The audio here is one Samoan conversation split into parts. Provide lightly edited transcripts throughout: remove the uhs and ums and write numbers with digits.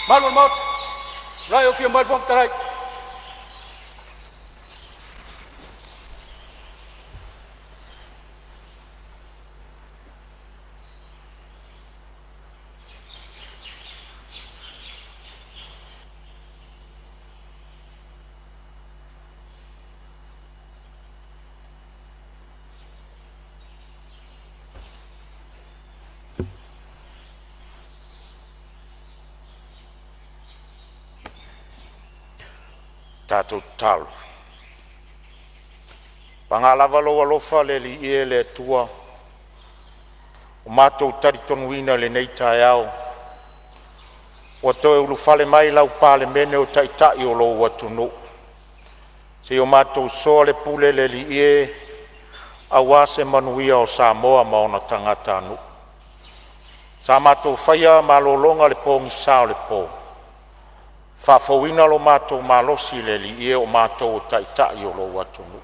Mamalu o le Maota, o lena e afio mai le Fofoga Fetalai. Tatou tatalo. Paga lava lou alofa le Alii e le Atua ua matou talitonuina i lenei taeao ua toe ulufale mai lau Palemene o Taitai o lou atunuu seia o matou soa le pule le Alii e, aua se manuia o Samoa ma ona tagatanuu. Sa matou faia malologa i le pogisa o le po, faafouina lo matou malosi le Alii e, o matou o Taitai o lou atunuu.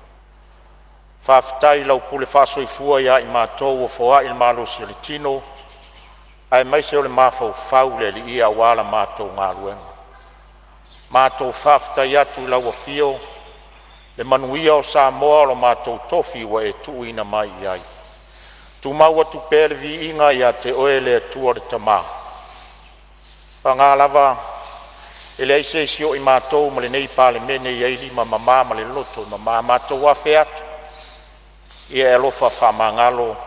Faafetai i lau pule faasoifua ia i matou ua foai le malosi o le tino aemaise o le mafaufau le Alii e, aua la matou galuega. Matou faafetai atu i lau afio le manuia o Samoa o lo matou tofi ua e tuuina mai i ai. Tumau atu pea le viiga ia te Oe le Atua le Tama. Paga lava, e leai se isi o i matou ma lenei Palemene e i ai lima mama ma le loto e mama. Matou afe atu, ia e alofa faamagalo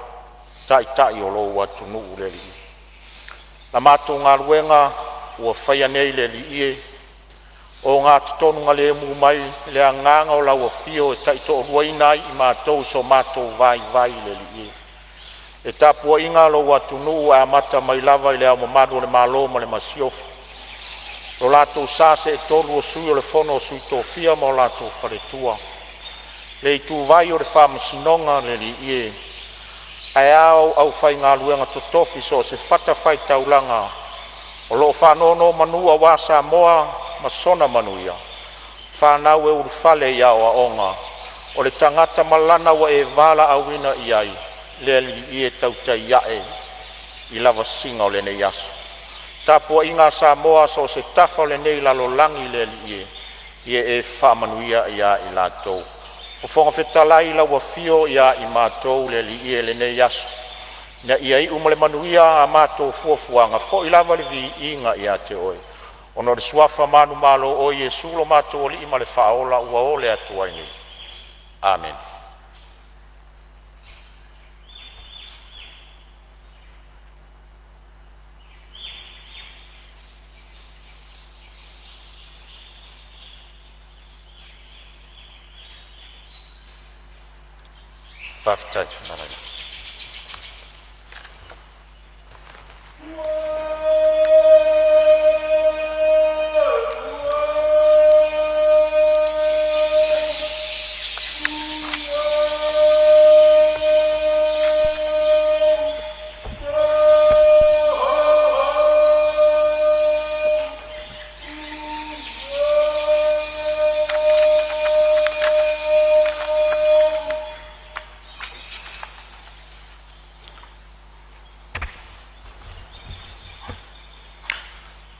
Taitai o lou atunuu le Alii. La matou galuega ua faia nei le Alii e, o ogatotonu mai le agaga o lau afio e taitoaluaina ai i matou i so matou vaivai le Alii e. Le tapuaiga a lou atunuu e amata mai lava i Le Ao Mamalu o le Malo ma le Masiofo, lo latou sa seetolu o Sui o le Fono a Sui Tofia ma o latou faletua, le ituvai o le Faamasinoga le Alii e, ae a au aufaigaluega totofi i so o se fatafaitaulaga o lo o faanonomanu aua Samoa ma sona manuia, fanau e ulufale i aoaoga. O le tagata ma lana ua e valaauina i ai, le Alii e, tautai a'e i lavasiga o lenei aso. Le tapuaiga a Samoa i so o se tafa o lenei lalolagi le Alii e, ia e faamanuia ia i latou. Fofoga Fetalai, i lau afio ia i matou le Alii e i lenei aso, ina ia iu ma le manuia a matou fuafuaga, foi lava le viiga ia te Oe, ona o le suafa manumalo o Iesu lo matou Alii ma le Faaola ua ole atu ai nei. Amene. Faafetai.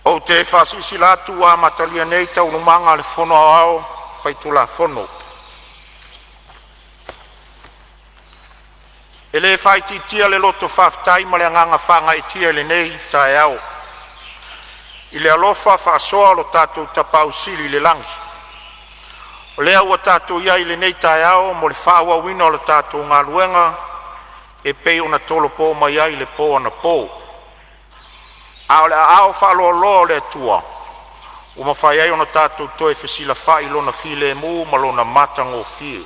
Ou te faasilasila atu ua amatalia nei Taualumaga a le Fono Aoao Faitulafono. E le faaitiitia le loto faafetai ma le agaga faagaeetia i lenei taeao i le alofa faasoa o lo tatou Tapaau Sili i le lagi, o lea ua tatou i ai i lenei taeao mo le faaauauina o le tatou galuega e pei ona tolopo mai ai i le po anapo. A o le aao faaloaloa o le Atua ua mafai ai ona tatou toe fesilafai i Lona filemu ma Lona matagofie.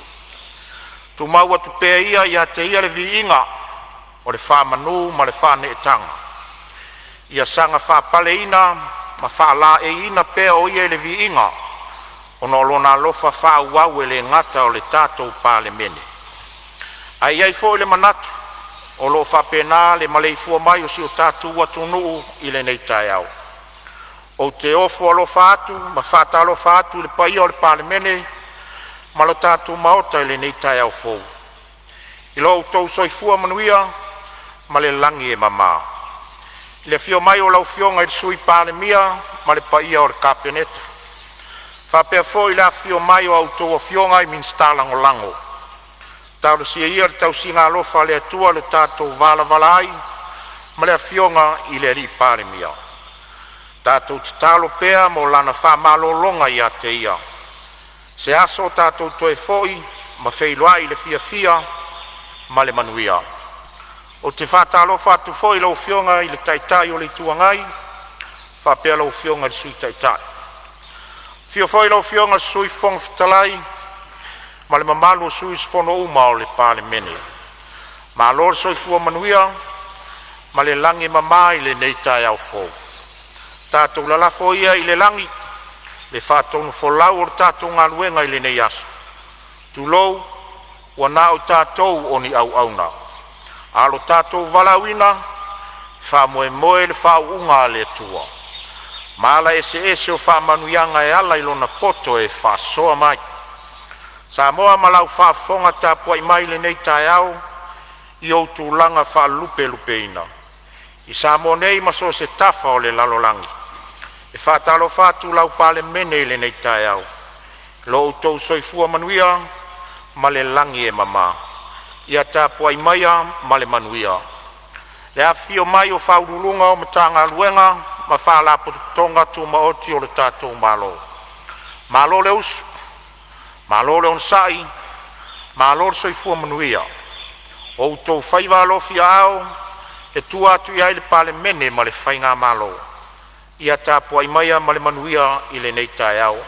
Tumau atu pea ia ia te Ia le viiga o le faamanu ma le faaneetaga, ia saga faapaleina ma faalaeiina pea o Ia i le viiga ona o Lona alofa faaauau e le gata o le tatou Palemene, ae i ai foi le manatu o lo o faapena le maleifua mai o si o tatou atunuu i lenei taeao. Ou te ofo alofa atu ma faatalofa atu i le paia o le Palemene ma le tatou Maota i lenei taeao fou, i lo outou soifua manuia ma le lagi e mama. I le afio mai o lau Afioga i le Sui Palemia ma le paia o le Kapeneta, faapea foi le afifio mai o a outou Afioga i Minisita Lagolago. Talosia ia le tausiga alofa a le Atua i lo tatou valavala ai ma le Afioga i le Palemia. Tatou tatalo pea mo lana faamalologa ia te ia, se aso tatou toe foi ma feiloai i le fiafia ma le manuia. Ou te faatalofa atu foi i lau Afioga i le Taitai o le Itu Agai faapea lau Afioga i le Sui Taitai. Afio foi lau Afioga i le Sui Fofoga Fetalai ma le mamalu o sui usufono uma o le Palemene. Malo le soifua manuia ma le lagi e mama i lenei taeao fou. Tatou lalafo ia i le lagi le faatonufolau o le tatou galuega i lenei aso, tulou, ua na o tatou o ni auauna, a o lo tatou valaauina, e faamoemoe i le faauuga a le Atua ma ala eseese o faamanuiaga e ala i Lona poto e faasoa mai. Samoa ma lau faafofoga tapuai mai i lenei taeao i ou tulaga faalupelupeina i Samoa nei ma so o se tafa o le lalolagi, e faatalofa atu lau Palemene i lenei taeao, lo outou soifua manuia ma le lagi e mama. Ia tapuai maia ma le manuia. Le afifio mai o Ofisa Sili o Pulega o Matagaluega ma Faalapotopotoga Tumaoti a le tatou Malo, malo le usu, malo le onosai, malo le soifua manuia. O outou faiva alofiaao e tua atu i ai le Palemene ma le faigamalo. Ia tapuai maia ma le manuia i lenei taeao.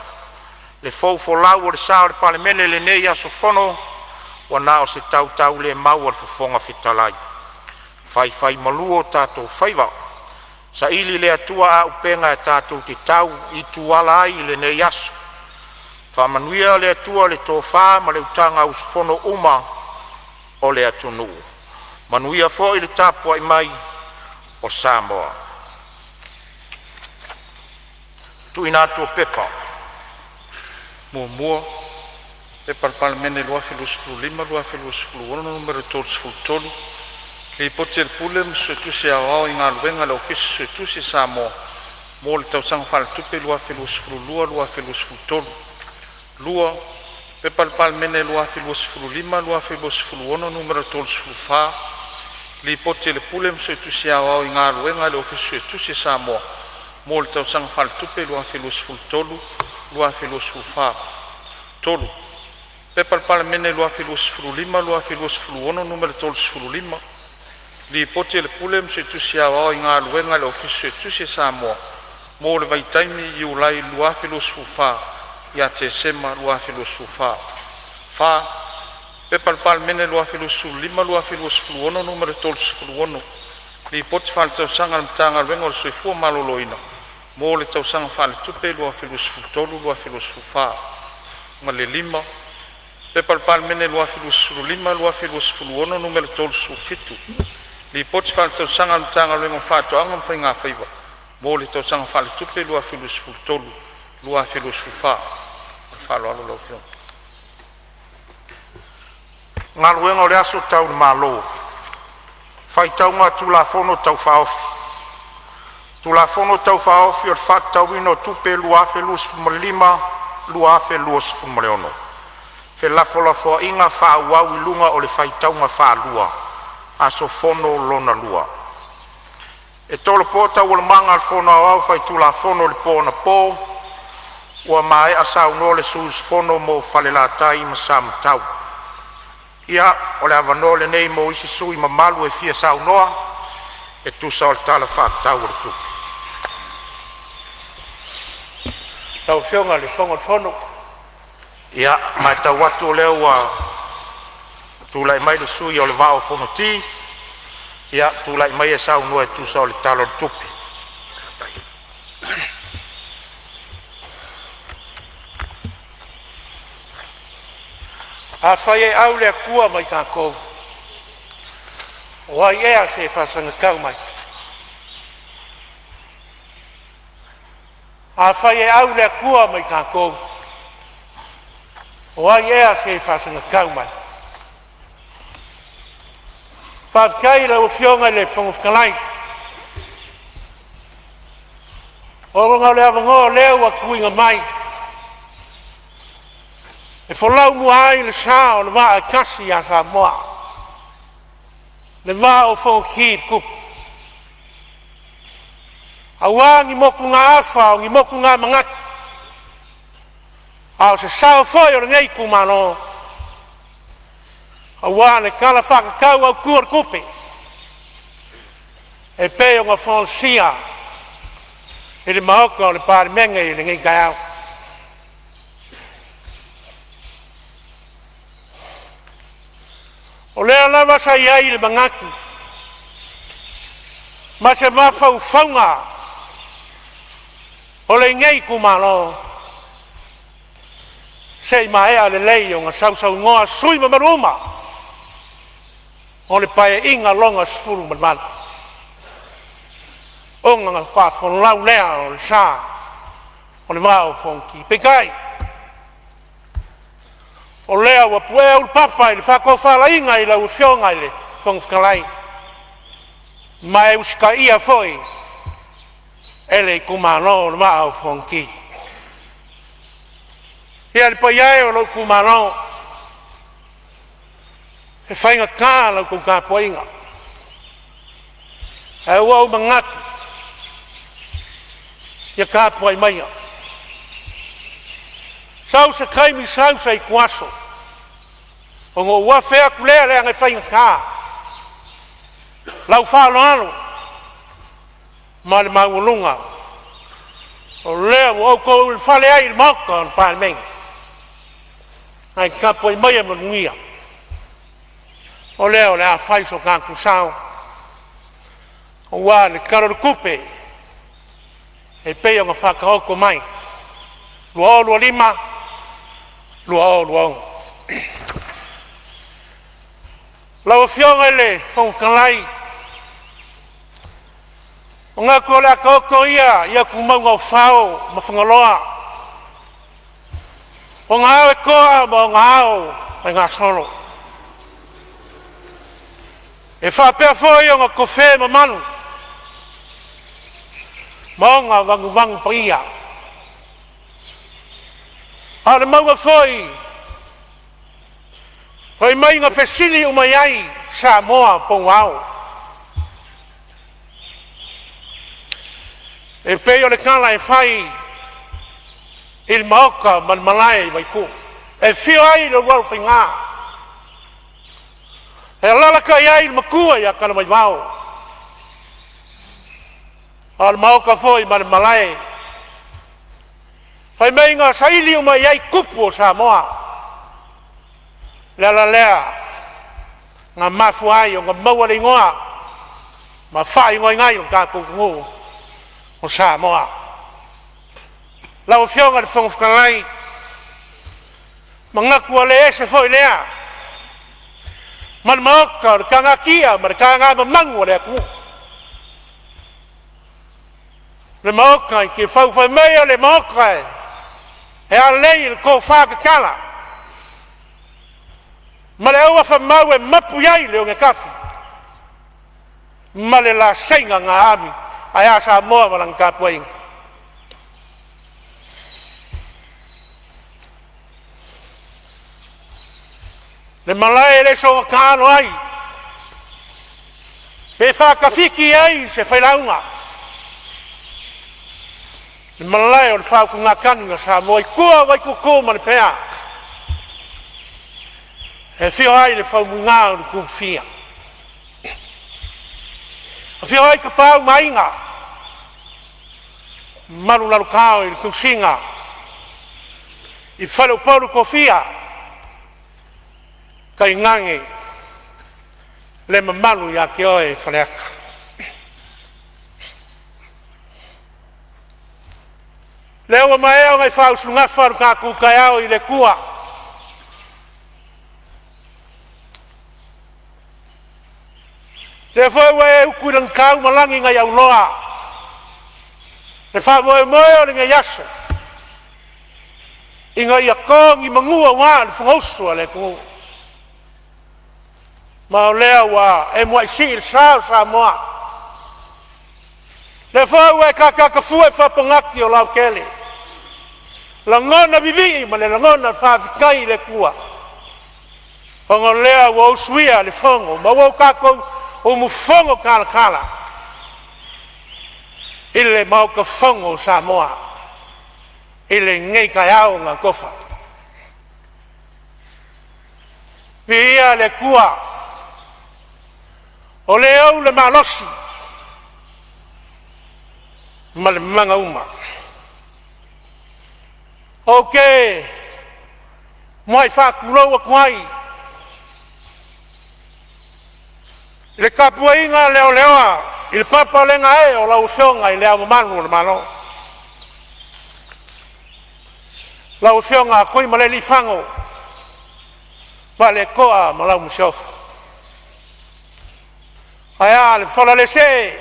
Le fou folau o le sa o le Palemene i lenei aso fono, ua na o se tautaulemau a le Fofoga Fetalai, faifaimalu o tatou faiva, saili e le Atua auupega tatou te tau i tuala ai i lenei aso. Faamanuia le Atua i le tofa ma le utaga a sui usufono uma o le atunuu. Manuia foi le tapuai mai o Samoa. 1. P.P. 2025/2026 Nu.33, Lipoti a le Pule ma le Suetusi Aoao i Galuega a le Ofisa Suetusi a Samoa mo le Tausaga Faaletupe 2022/2023. 2. P.P.2025/2026 Nu.34, Lipoti a le Pule ma le Suetusi Aoao i Galuega a le Ofisa Suetusi a Samoa mo le Tausaga Faaletupe 2023/2024. 3. P.P.2025/2026 Nu.35, Lipoti a le Pule ma le Suetusi Aoao i Galuega a le Ofisa Suetusi a Samoa mo le vaitaimi Iulai 2024 ia Tesema 2024. 4. P.P.2025/2026 Nu.36, Lipoti Faaletausaga a le Matagaluega o le Soifua Maloloina mo le Tausaga Faaletupe 2023/2024. Ma le 5. P.P.2025/2026 Nu.37, Lipoti Faaletausaga a le Matagaluega o Faatoaga ma Faigafaiva mo le Tausaga Faaletupe 2023/2024. Ma le faaaloalo lau Afioga. E tolopo Felafolafoaiga a le Tau Tulafono Tau Faaofi o le Faatatauina o Tupe 2025/2026, felafolafoaiga faaauau i luga o le faitauga faalua – aso fono lona lua. E tolopo Taualumaga a le Fono Aoao Faitulafono i le po anapo ua maea saunoa le sui usufono mo Falelatai ma Samatau. Ia, o le avanoa lenei mo isi sui usufono mamalu e fia saunoa e tusa o le Tala Faatatau o le Tupe. Lau Afioga i le Fofoga o le Fono. Ia, e matau atu o lea ua tulai mai le sui usufono mo le Vaa o Fonoti. Ia, tulai maia e saunoa e tusa o le Tala o le Tupe. Afai e au le Atua ma i tatou, o ai ea se faasagatau mai? Afai e au le Atua ma i tatou, o ai ea se faasagatau mai? Faafetai i lau Afioga i le Fofoga Fetalai Ona o le avanoa lea ua tuuina mai e folau mua ai le sa o le Vaa e tasi ia Samoa, le Vaa o Fonoti le Tupu. Aua ni motugaafa ma ni motugamanatu, a o se sao foi o lenei itumalo aua le Tala Faatatau Autu o le Tupe e pei ona folasia i le Maota o le Palemene i lenei taeao. O lea lava sa i ai le manatu ma se mafaufauga o lenei itumalo, se i maea lelei ona sausaunoa sui usufono mamalu uma o le Paeaiga lona XVIII, ona faafolau lea o le sa o le Vaa o Fonoti. Peitai, o lea ua puea ulupapa i le faatofalaiga a lau Afioga i le Fofoga Fetalai, ma e usitaia foi e le itumalo o le Vaa o Fonoti. Ia le paia e o lou itumalo, e faigata la outou tapuaiga, ae ua ou manatu, ia tapuai maia, sau se taimi sau se ituaso ona ou afe atu lea leaga e faigata lau faaaloalo ma le maualuga o lea ua outou ulufale ai i le Maota o le Palemene. Ae tapuai maia ma manuia, o lea o le a fai so tatou sao aua le Tala o le Tupe e pei ona faataoto mai 2025/2026. Lau Afioga i le Fofoga Fetalai, e manatu o le a taoto ia i atu mauga o Fao ma Fagaloa ona ao e toa ma ona ao e gasolo, e faapea foi ona tofe mamalu ma ona vanuvanu paia. A o le mauga foi fai mai na fesili uma i ai Samoa po o ao. E pei o le tala e fai i le maota ma le malae i Vaituu e afio ai le Ulualofaiga, e alalatai ai le matua ia Talamaivao, a o le maota foi ma le malae, fai mai na saili uma i ai tupu o Samoa. O le ala lea na mafua ai ona maua le igoa ma faaigoaina ai lo tatou atunuu o Samoa. Lau Afioga i le Fofoga Fetalai, e manatu ua le ese foi lea ma le maota o le taga ma le taga mamalu a le atunuu, le maota i Tiafau fai mai o le maota e alei le tofa tatala ma le auafa mau e mapu i ai le onetafi ma le laseiga na aami. Ae a Samoa ma lana tapuaiga? Le malae e le soona taalo ai pe faatafiti i ai se failauga, le malae o le faautugatagi a Samoa i tua o Vaituutuu ma Lepea e afio ai le Faumuina o Tutufi'a afio ai Tapaau ma Aiga, mamalu Lalokao i le tausiga i faleupolu tofia, tainane le mamalu ia te oe Faleata. Lea ua maea ona e faausugafa lo tatou taeao i le Atua, lea foi ua e utu i lagitau maligi nai auloa le faamoemoe o lenei aso, ina ia to ni manu aua le Fonousu a le atunuu. Ma o lea ua e muai sii le sa o Samoa Lea foi ua e tatatafua i faapaugati o lautele, lagona vivii ma le lagona faafetai i le Atua ona o lea ua usuia le fono ma ua tatou umufono talatala i le Maota Fono o Samoa i lenei taeao na atofa. Viia le Atua o lea e ou le malosi ma le manauma. Ou te muai faatulou atu ai i le tapuaiga leleoa i le papa le gaee o lau Afioga i Le Ao Mamalu o le Malo, lau Afioga Tuimalealiifano Vaaletoa ma lau Masiofo. Ae a le fala le see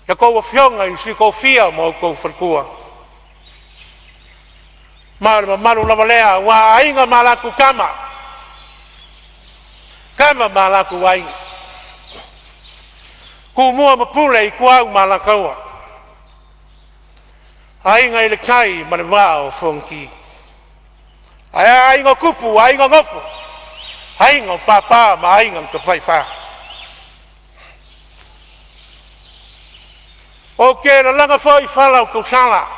a outou afioga i le Sui Tofia ma lou faletua, ma o le mamalu lava lea aua Aiga ma latou Tama, Tama ma latou Aiga, Tumua ma Pule, Ituau ma Alataua, Aiga i le Tai ma le Vaa o Fonoti. Ae a aiga o Tupu, Aiga o Nofo, Aiga o Papa ma Aiga na Tafaifa. Ou te lalaga foi fala o tausala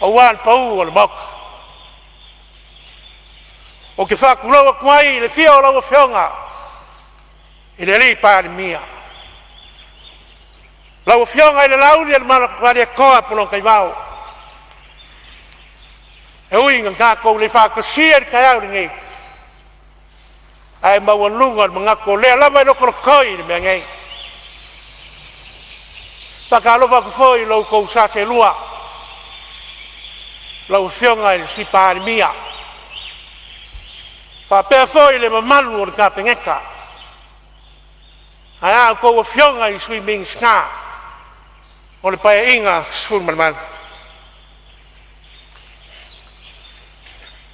aua le paū o le maota. Ou te faatulou atu ai i le afio o lau Afioga i le Palemia, lau Afioga i le Laaulialemalietoa Puleono, e ui ina tatou le faatasia i le taeao lenei, ae maualuga le manatu o lea lava e lotolotoi le mea nei. E faatalofa atu foi i lo outou sa seelua, lau Afioga i le Sui Palemia, faapea foi le mamalu o le Kapeneta, ae a outou afioga i Sui Minisita o le Paeaiga XVII.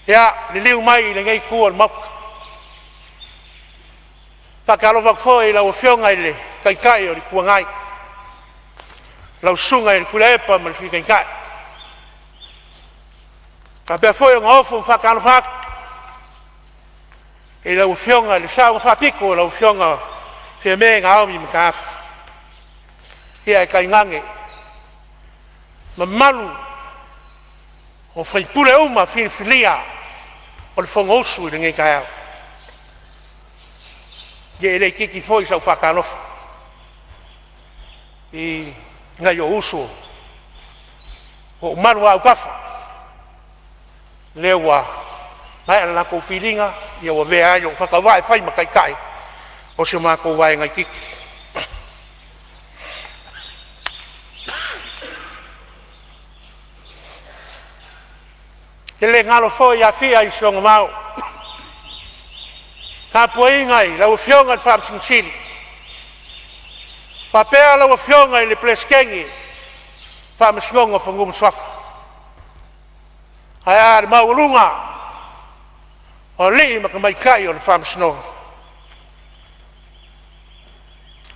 Ia, liliu mai i lenei itu o le Maota, e faatalofa atu foi i lau Afioga i le Taitai o le Itu Agai, lau Susuga i le Tuilaepa ma le Sui Taitai. E faapea foi ona ofo ma faatalofa atu i lau Afioga i le Sao na Faapito, lau Afioga Fiame Naomi Mataafa. Ia ae tainane mamalu o sui usufono uma filifilia o le Fonousu i lenei taeao. Ia e le itiiti foi sau faatalofa i nai ou uso o lo o maluautafa, lea ua maea le latou filiga ua avea ai lou faatauvaa e fai ma taitai o si o matou vaega itiiti. E le galo foi Afia i si ona vao, tapuaiga i lau Afioga i le Faamasino Sili faapea lau Afioga i le Peresetene o le Faamasinoga o Fanua ma Suafa, ae a le maualuga o alii ma tamaitai o le Faamasinoga.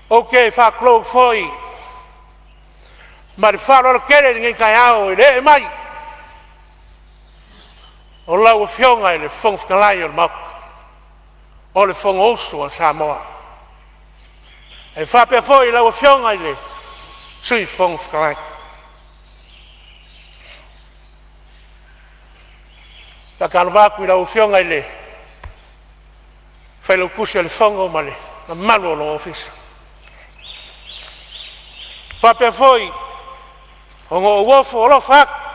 Ou te faatulou atu foi ma le faaaloalo tele i lenei taeao i le ee mai o lau Afioga i le Fofoga Fetalai o le Maota o le Fonousu a Samoa. E faapea foi lau Afioga i le Sui Fofoga Fetalai. E faatalofa atu i lau Afioga i le Failautusi o le Fono ma le mamalu o lou ofisa. E faapea foi ona ou ofo alofa atu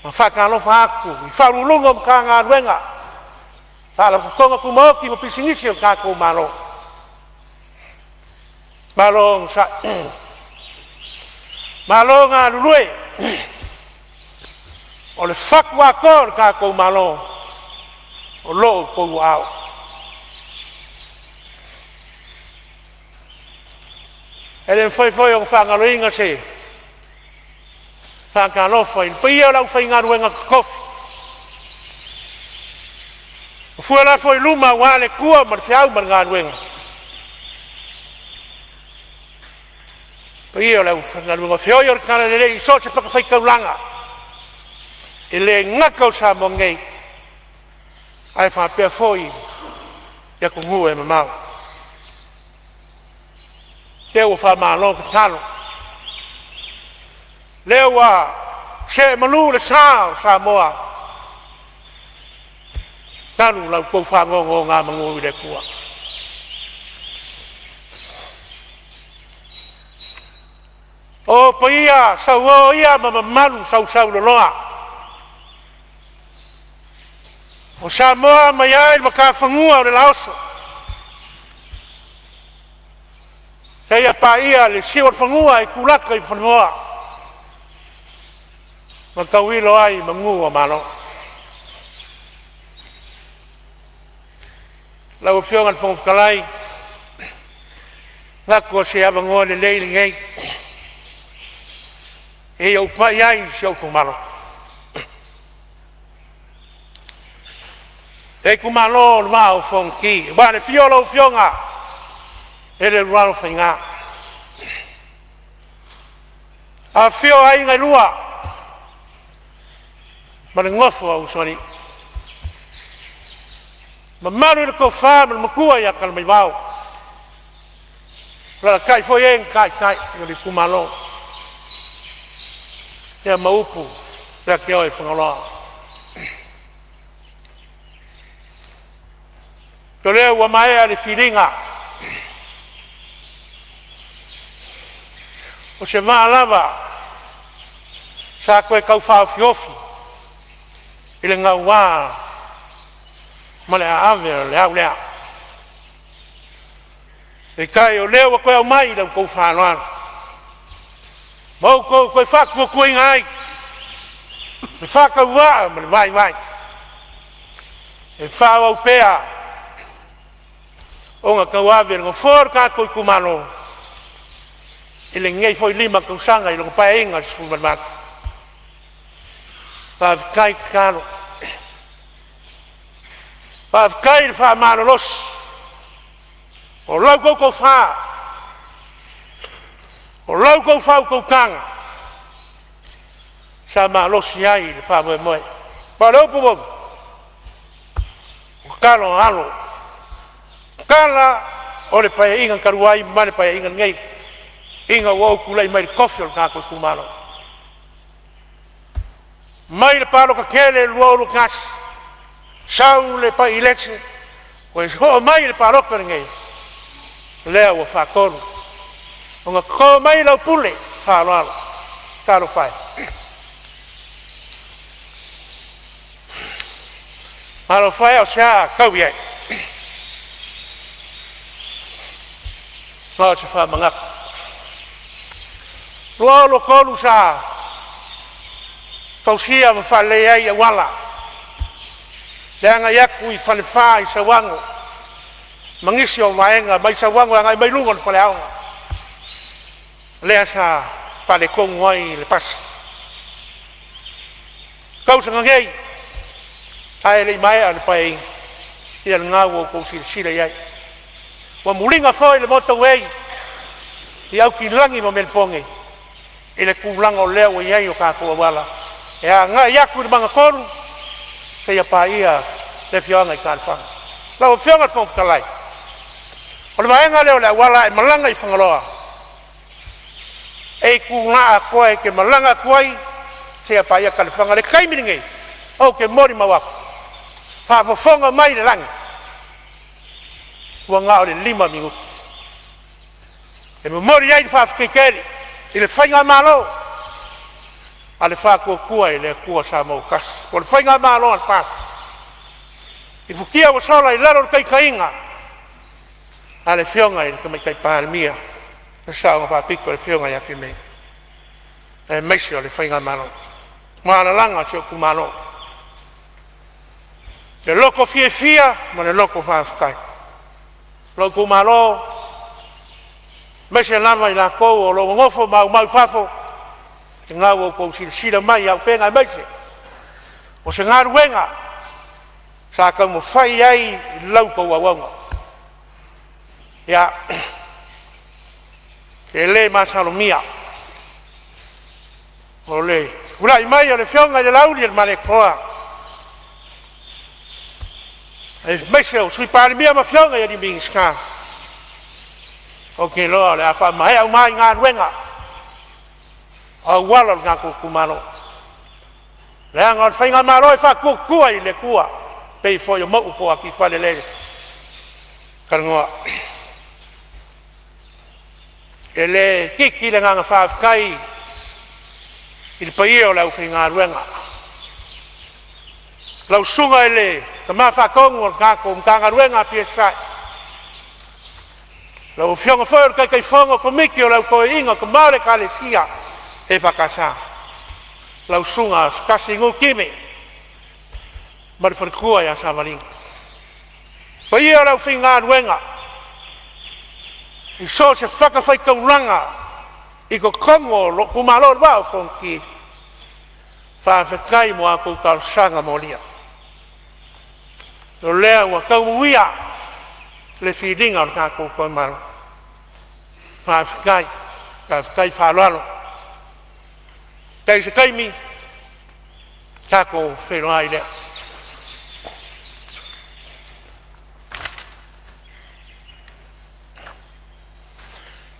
ma faatalofa atu i Ofisa Sili o Pulega o Matagaluega, Faalapotopotoga Tumaoti ma Pisinisi a le tatou Malo. Malo onosai, malo galulue. O le fatu atoa o le tatou Malo o lo o i outou aao. E le mafai foi ona faagaloina se faatalofa i le paia o le aufaigaluega totofi ua fue le afo i luma aua le Atua ma le feau ma le galuega. paia o le aufaigaluega feoi o le Talalelei i so o se fatafaitaulaga, e le gata o Samoa nei ae faapea foi i atunuu e mamao. Lea ua faamalo tatalo, lea ua see malu le sa o Samoa talu la outou faanonogamanu i le Atua. O paia sauo ia ma mamalu sausauloloa o Samoa mai le matafanua i le laoso seia paia le siuolefanua i tulata i fanua ma tauilo ai i manu ua malo. Lau Afioga i le Fofoga Fetalai, ou te manatu o se avanoa lelei lenei e ou pai ai i si ou itumalo. Le itumalo o le Vaa o Fonoti, aua le afio o lau Afioga i le Ulualofaiga, afifio aiga e lua ma le nofo a usoalii, mamalu i le tofa ma le matua ia Talamaivao, alaalatai foi e na taitai o le itumalo ma upu ia te oe Fagaloa. O lea ua maea le filiga, o se vaa lava sa toe tau faaofiofi i le gaua ma le aave o le au lea. Peitai o lea ua toe aumai i la outou faaaloalo ma outou toe faatuatuaina ai le faatauvaa ma le vaivai e faaauau pea ona tauave le Nofoa o le tatou itumalo i lenei foi 5 tausaga i lona Paeaiga 18. Faafetai tatalo, faafetai le faamalolosi, o la outou tofa, o la outou faautautaga sa malosi ai le faamoemoe. Aua o le upu moni, o talo a alo, o tala o le Paeaiga talu ai ma le Paeaiga lenei ina ua ou tulai mai i le tofi o le tatou itumalo. Mai le palota tele i le 2021, sau le bi-election, toe oo mai i le palota lenei, o lea ua faatolu ona toto mai lau pule faaaloalo. Talofa e! Talofa e, a o se a taui ai? Na o se faamanatu. 2023 sa fausia ma faaleleia ai auala i le agai atu i Falefa i Sauano ma nisi o vaega mai Sauano e agai mai luga o le faleaoga, lea sa faaletonu ai le pasi. Tausaga nei ae le i maea le Paeaiga, ia lena ua outou silasila i ai, ua muliga foi le motor way i Aukilani ma Melepone i le tulaga o lea ua i ai o tatou auala e agai atu i le magatolu seia paia le afioaga i Saleafa. Lau Afioga i le Fofoga Fetalai, o le vaega lea o le auala a e malaga i Fagaloa, e itula atoa e te malaga atu ai seia paia Taelefaga. O le taimi lenei ou te molimau atu, faafofoga mai le lagi, ua na o le 5 minute. E momoli ai le faafetai tele i le faigamalo a le Faatuatua i le Atua Samoa ua Tasi po o le faigamalo a le FAST i futia ua sola i lalo o le taitaiga a le Afioga i le Tamaitai Palemia, le Saoga Faapito, le Afioga ia Fiame, aemaise o le faigamalo. Ua lalaga si ou itumalo i le loto fiafia ma le loto faafetai. Lou itumalo, aemaise lava i latou o lo o nonofo ma aumau i fafo, lena ua outou silasila mai i auupega aemaise o se galuega sa taumafai ai i la outou auauna. E le masalomia o le tulai mai o le Afioga i le Laumalietoa, aemaise o le Sui Palemia ma afioga i Minisita. Ou te iloa o le a faamaea uma ai galuega aua lo tatou itumalo, leaga o le faigamalo e faatuatua i le Atua, e pei foi o Mauu po o Atiufale lea e talanoa. E le itiiti le agaga faafetai i le paia o le aufaigaluega, lau susuga i le Tama Faatonu o le tatou Matagaluega a PSI, lau Afioga foi i le Taitaifono o le Komiti o le Au Toeaina, tama o le Ekalesia EFKS, lau susuga Asotasi Nuu Time ma le faletua ia Savaliga. Le paia o le aufaigaluega i so o se fatafaitaulaga i totonu o lou itumalo o le Vaa o Fonoti, faafetai mo a outou talosaga molia. O lea ua tau manuia le filiga o le tatou itumalo. Faafetai, faafetai faaaloalo. Tai o se taimi tatou feiloai lea.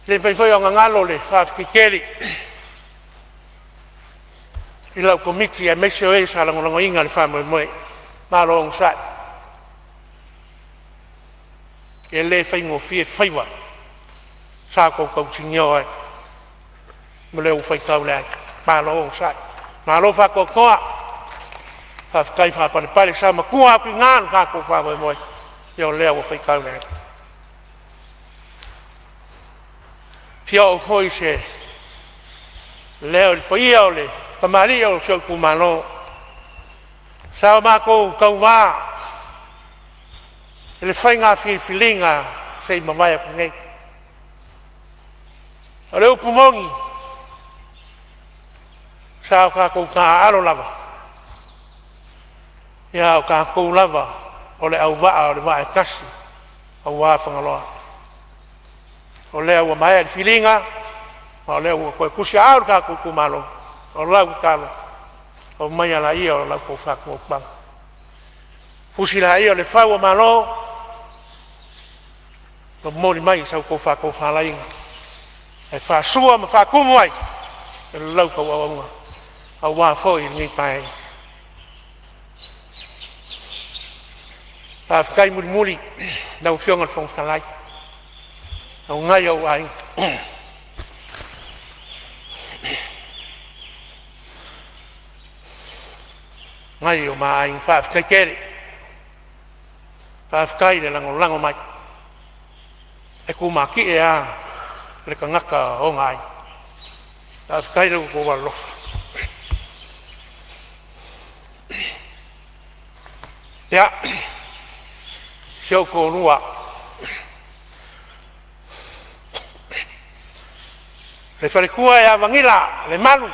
E le mafai foi ona galo le faafetai tele i lau Komiti aemaise o e sa lagolagoina le faamoemoe. Malo onosai, e le faigofie faiva sa outou tausinio ai ma le faitau le ai. Malo onosai, malo faatoatoa, faafetai faapalepale. Sa matua atu i ina lo tatou faamoemoe, ia o lea ua faitau le ai. E fia oo foi se leo i le paia o le tamalii o si ou itumalo sa o matou tauva i le faiga filifiliga na se i mavae atu nei. O le upu moni, sa o tatou taaalo lava a o tatou lava o le auvaa o le vaa e tasi aua Fagaloa. O lea ua maea le filiga ma o lea ua toe tusiaao lo tatou itumalo. O lau tatalo, aumaia laia o la outou faatuatuaga, fusi laia o le fau o malo, momoli mai sa outou faatofalaiga e faasua ma faatumu ai la outou auauna aua foi lenei Paeaiga. Faafetai mulimuli i lau Afioga i le Fofoga Fetalai o nai ou aiga. Nai o ma aiga, faafetai tele. Faafetai le lagolago mai. E tumatie lava le tagata i ona aiga. Faafetai i lo outou alolofa. Ia, si ou toalua, le faletua ia Vagila Lemalu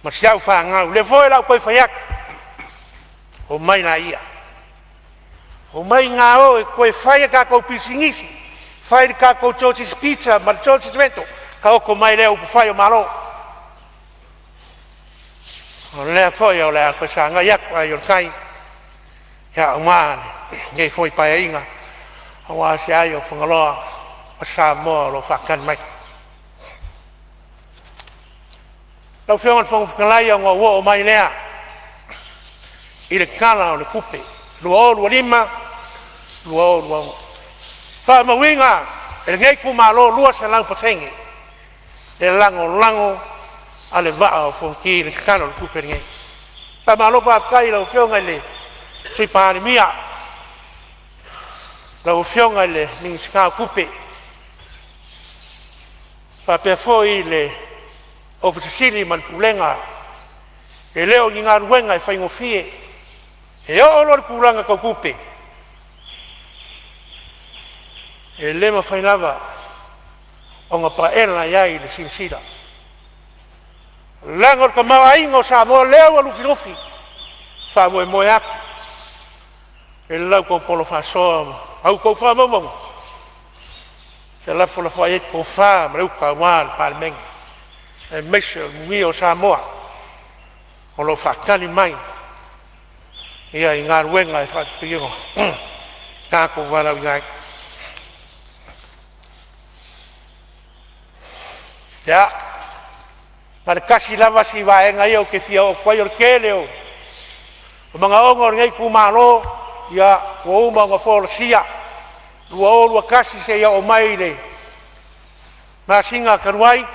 ma si au fanau, lea foi o le a ou toe fai atu, omai laia, omai ga o e toe fai a tatou pisinisi, fai le tatou Georgie's Pizza ma le Georgie's Rental, taoto mai lea i upufai o malo. O lea foi o le a toe sagai atu ai o le tai aua lenei foi Paeaiga aua se ai o Fagaloa ma Samoa o lo o faatali mai. Lau Afioga i le Fofoga Fetalai ona ou oo mai lea i le Tala o le Tupe 2025/2026. Faamauina e lenei itumalo e 200% le lagolago a le Vaa o Fonoti i le Tala o le Tupe lenei. Faamalo faafetai i lau Afioga i le Sui Palemia, lau Afioga i le Minisita o Tupe, faapea foi le Ofisa Sili ma le Pulega. E le o ni galuega e faigofie. E oo loa i le tulaga tau tupe, e le mafai lava ona paela i ai le silasila, leaga o le tamaoaiga o Samoa lea ua lufilufi. E faamoemoe atu i la outou polo faasoa ma a outou faamaumauga Felafolafoai ai le tofa ma le uta aua le Palemene aemaise o le manuia o Samoa o lo o faatali mai i galuega e faatino ua tatou valaauina ai. Ia, na o le tasi lava si vaega ia ou te fia oo atu ai, o le tele o manaoga o lenei itumalo ua uma ona folasia, 2021 seia oo mai i le masina talu ai.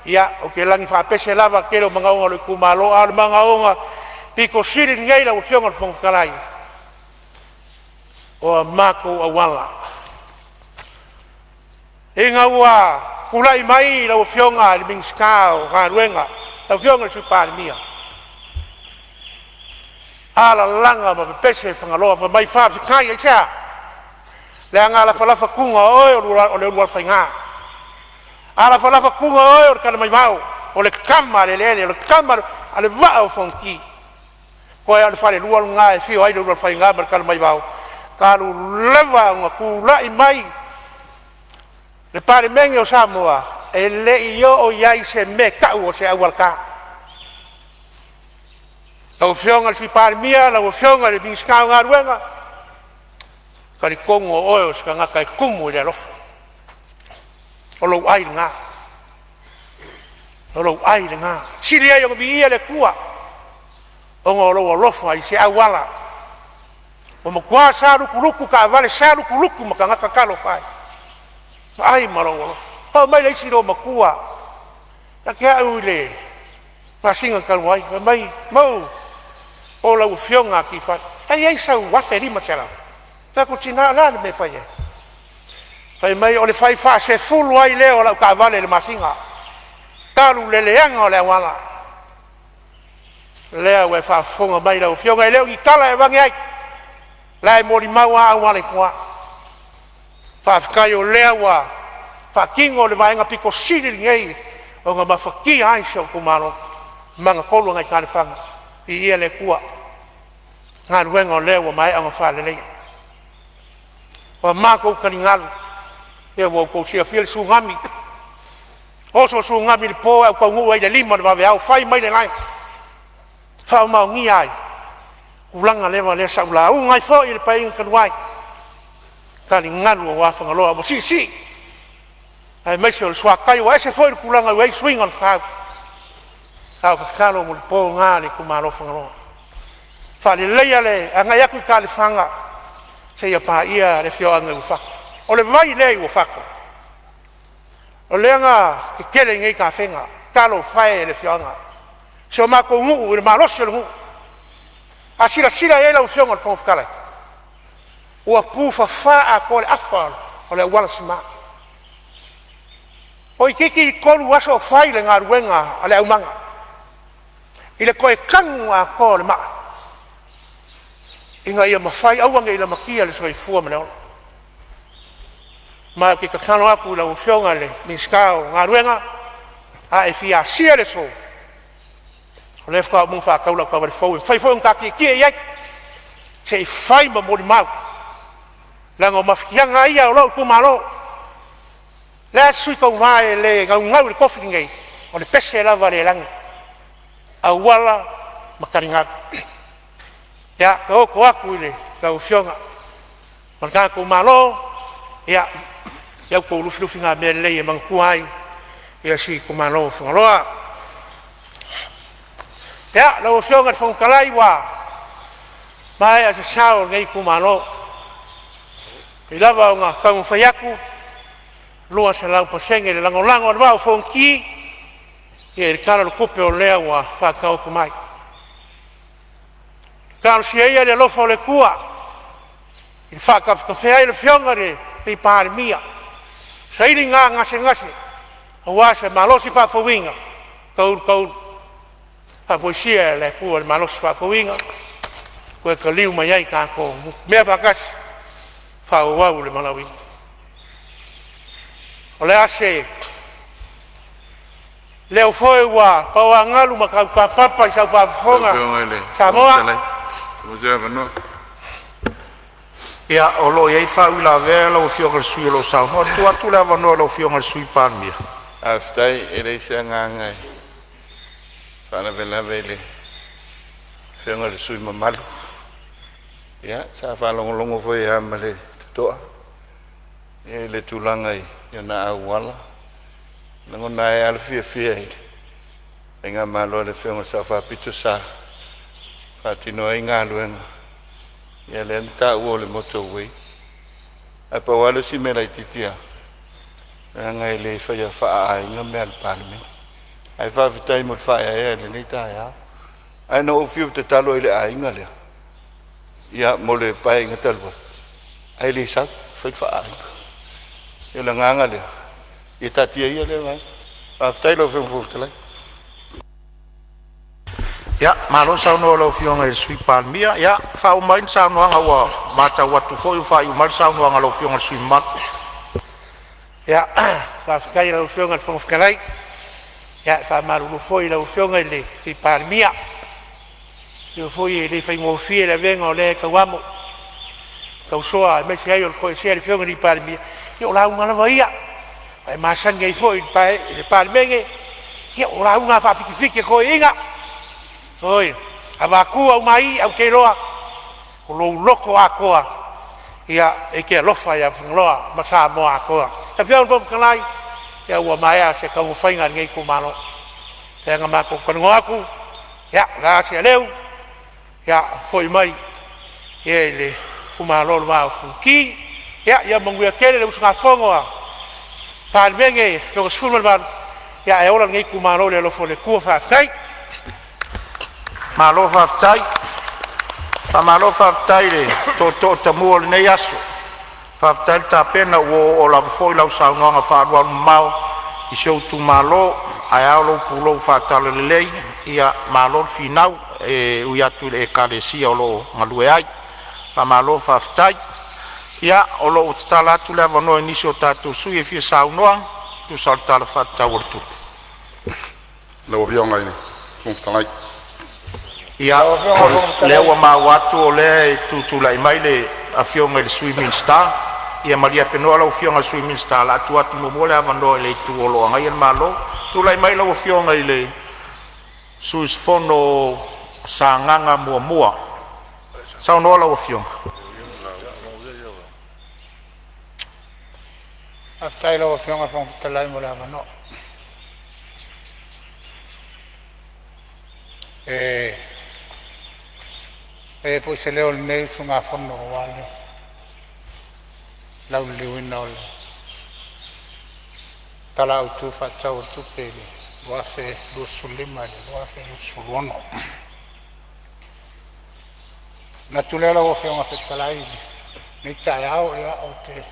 Ia, ou te lagi faapese lava i le tele o manaoga o lou itumalo, a o le manaoga aupito sili lenei lau Afioga i le Fofoga Fetalai, o a matou auala. Ina ua tulai mai lau Afioga i le Minisita o Galuega lau Afioga i le Sui Palemia, alalaga ma pepese Fagaloa fai mai, faafetai. Aisea? Leaga a lafalafa tuna o oe o le ulualofaiga, a lafalafa tuna oe o le talamaivao, o le tama a le eleele, o le tama a le vaa o Fonoti. Toe a o le falelua lena e afio ai le Ulualofaiga ma le Talamaivao, talu lava ona tulai mai le Palemene o Samoa, e le i oo i ai se mea e tau o se auala ta. Lau Afioga i le Sui Palemia, lau Afioga i le Minisita o Galuega, e talitonu o oe o se tagata e tumu i le alofa. O lou ai lena, o lou ai lena. E sili ai ona viia le Atua ona o lou alofa i se auala ua matua salutulutu taavale, salutulutu ma tagata. Talofa e, vaai ma lou alofa. Oo mai le isi loomatua ia te au i le masina talu ai fai mai, “Mauu, po o lau Afioga Kifale, e i ai sau $1500?” Ou fai atu, “Tina o le a le mea e fai ai?” Fai mai, “O le fai faasefulu ai lea o lau taavale i le masina talu le leaga o le auala.” O lea ua e faafofoga mai lau Afioga, e le o ni tala e aveane ai, o la e molimau lava auala i tua. Faafetai o lea ua faatino le vaega aupito sili lenei ona mafatia ai si ou itumalo, magatolu ai Taelefaga. Viia le Atua i galuega o lea ua maea ona faaleleia. O a matou taligalu, ia ua outou silafia le tsunami, oso le tsunami i le po ae ou taunuu ai i le 5 i le vaveao fai mai le live, faamaonia ai tulaga lava lea sa ou lauga ai foi i le Paeaiga talu ai, taligalu aua Fagaloa ua siisii aemaise o le suatai ua ese foi le tulaga ua i ai suiga o le tau. A o le tatalo molipo lena a le itumalo o Fagaloa, faaleleia le agai atu i Taelefaga seia paia le afioaga o Uafato. O le vai lea i Uafato o lea na tetele ai nei tafega. Talofa e i le afioaga, si o matou nuu i le malosi o le nuu. A silasila i ai lau Afioga i le Fofoga Fetalai, ua pufafa atoa le afa o le auala sima. Toeitiiti 3 aso o fai le galuega a le aumaga i le toe tanu atoa o le maa ina ia mafai, aua ne i lamatia le soifua ma le ola. Ma ou te tatalo atu i lau Afioga i le Minisita o Galuega, a e fia asia le aso, o lea faatoa uma ona faatau lau taavale fou e mafai foi ona ta tietie i ai se i fai ma molimau, leaga o mafatiaga lava ia o lou itumalo. O le a se sui tauva e le naunau i le tofi lenei, o le pese lava a le lagi, auala ma taligalu. Ia taoto atu i lau Afioga ma le tatou Malo ia la outou lufilufigamea lelei e manatua ai si itumalo o Fagaloa. Ia, lau Afioga i le Fofoga Fetalai, ua maea se sao o lenei itumalo, e ui lava ina taumafai atu 200% le lagolago a le Vaa o Fonoti i le Tala o le Tupe o lea ua faataoto mai. Talosia ia le alofa o le Atua e faatafetafea ai le Afioga i le Palemia, saili na gasegase aua se malosi faafouina taulu taulu. Faafoisia e le Atua le malosi faafouina toe taliu mai ai tatou lumamea faatasi e faaauau le valaauina. O le a se leo foi ua paoagalu ma tautapapa i sau faafofoga Lau Afioga i le Fofoga Samoa, Fetalai, pe maua se avanoa. Ia, o lo o i ai faauilavea lau Afioga i le sui usufono o lo o saunoa. Tuu atu le avanoa i lau Afioga i le Sui Palemia. Faafetai. E leai se agaga e faalavelave i le afioga i le sui usufono mamalu. Ia, sa faalogologo foi lava ma le totoa i le tulaga i ona auala. E lagona ai lava le fiafia i le faigamalo a le Afioga i le Sao Faapito sa faatino ai galuega, ia lea na taua o le motor way. Ae pau lava lea o si mea laitiiti lava, leaga e le faia faaaiga mea a le Palemene. Ae faafetai mo le faaeaea i lenei taeao. Ae na ou fiu ou te tatalo ai i le aiga lea ia mo le Paeaiga talu ai ae le sau e fai le faaaiga. O le agaga lea, ia taatia ia lea vaega. Faafetai lau Afioga i le Fofoga Fetalai. Ia, malo saunoa i lau Afioga i le Sui Palemia. Ia faauma mai le saunoaga ua matau atu foi ua faaiu mai le saunoaga a lau Afioga i le sui usufono mamalu. Ia, faafetai i lau Afioga i le Fofoga Fetalai. Ia e faamalulu foi i lau Afioga i le Sui Palemia, atonu foi e le faigofie le avega o lea e tauamo, tausoa aemaise ai o le toesea a le Afioga i le Palemia. Ia o lauga lava ia ua e masani ai foi i le Palemene, ia o lauga lava faafitifiti a toeaiina. Oi, avatu aumai, ae ou te iloa o lou loto atoa e te alofa ia Fagaloa ma Samoa atoa. Lau Afioga i le Fofoga Fetalai, ia ua maea se taumafaiga a lenei itumalo, pei ona matou talanoa atu, ia, o le a se aleu, ia foi mai i le itumalo o le Vaa o Fonoti. Ia manuia tele le usugafono a le Palemene Lona XVIII, ae ola lenei itumalo i le alofa o le Atua. Faafetai. Malo faafetai. Faamalo faafetai i le tootoo tamua o lenei aso. Faafetai le tapena, ua oooo lava foi lau saunoaga faaalualumamao i si ou itumalo ae ao lou pulou faa-Talalelei. Ia malo le finau e ui atu i le Ekalesia o lo o galue ai. Faamalo faafetai. Ia o lo o ua tatala atu le avanoa i nisi o tatou sui usufono e fia saunoa e tusa o le Tala Faatatau o le Tupe. Lau Afioga i le Fofoga Fetalai. Ia, o lea ua maua atu o lea e tutulai mai le Afioga i le Sui Minisita. Ia malie afenoa lau Afioga i le Sui Minisita, o le a tuu atu muamua le avanoa i le itu o lo o agaia le Malo. Tulai mai lau Afioga i le sui usufono mo Sagaga 1, saunoa lau Afioga. Faafetai i lau Afioga i le Fofoga Fetalai mo le avanoa. E fai foi se leo o lenei usugafono aua le lauliliuina o le Tala Autu Faatatau o le Tupe 2025/2026. Ona manatu lea lau Afioga i le Fofoga Fetalai i lenei taeao, ou te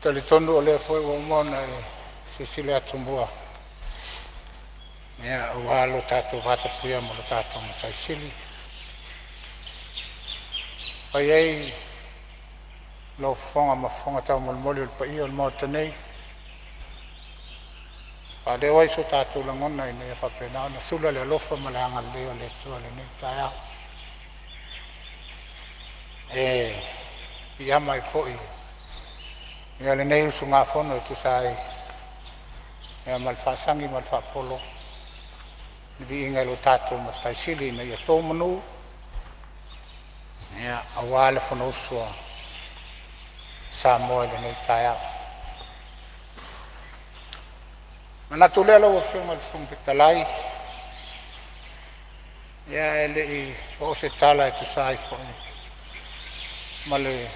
talitonu o lea foi ua uma ona e silasila atumua aua lo tatou vatapuia ma lo tatou Matai Sili, e fai ai lou fofoga ma fofoga taumolimoli o le paia o le Maota nei, e faaleo ai so tatou lagona ina ia faapena ona sula le alofa ma le agalelei o le Atua i lenei taeao. E piiama ai foi lenei usugafono e tusa ai ma le faasagi ma le faapolo i le viiga i lo tatou Matai Sili ina ia to manu aua le Fonousu a Samoa i lenei taeao. Ona manatu lea lau Afioga i le Fofoga Fetalai, ia ae le i oo se tala e tusa ai foi ma le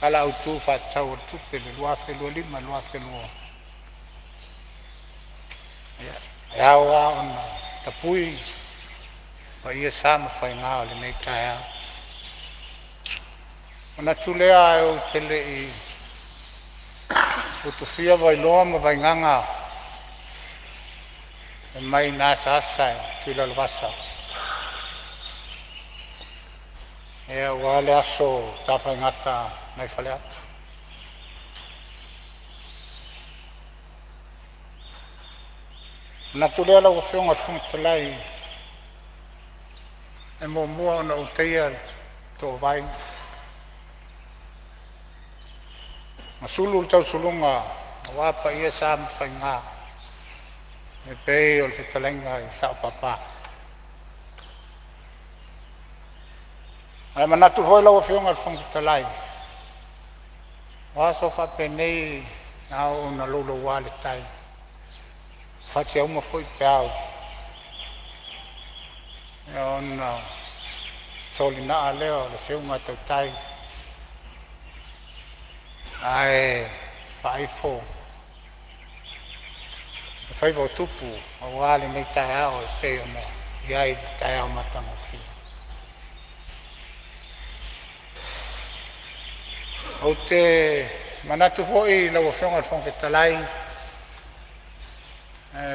Tala Autu Faatatau o le Tupe 2025/2026, ia, e ao lava ona tapui paia, sa ma faiga o lenei taeao. Ona manatu lea ae ou te le i utufia Vailoa ma Vaigaga fai mai na asaasa e Tuilalauvasa, aua le aso tafaigata nai Faleata. Ona manatu lea lau Afioga i le Fofoga Fetalai, e muamua ona ou taia le toovae Ma sulu le tausuluga aua paia sa ma faiga e pei o le fetalaiga i le Sao Papa. Ae manatu foi lau Afioga i le Fofoga Fetalai, o aso faapenei a oo ina louloua le tai, fatiauma foi peau ona solinaa lea o le feuga tautai ae faaifo le faiva o tupu aua lenei taeao e pei ona i ai le taeao matagofie. Ou te manatu foi lau Afioga i le Fofoga Fetalai,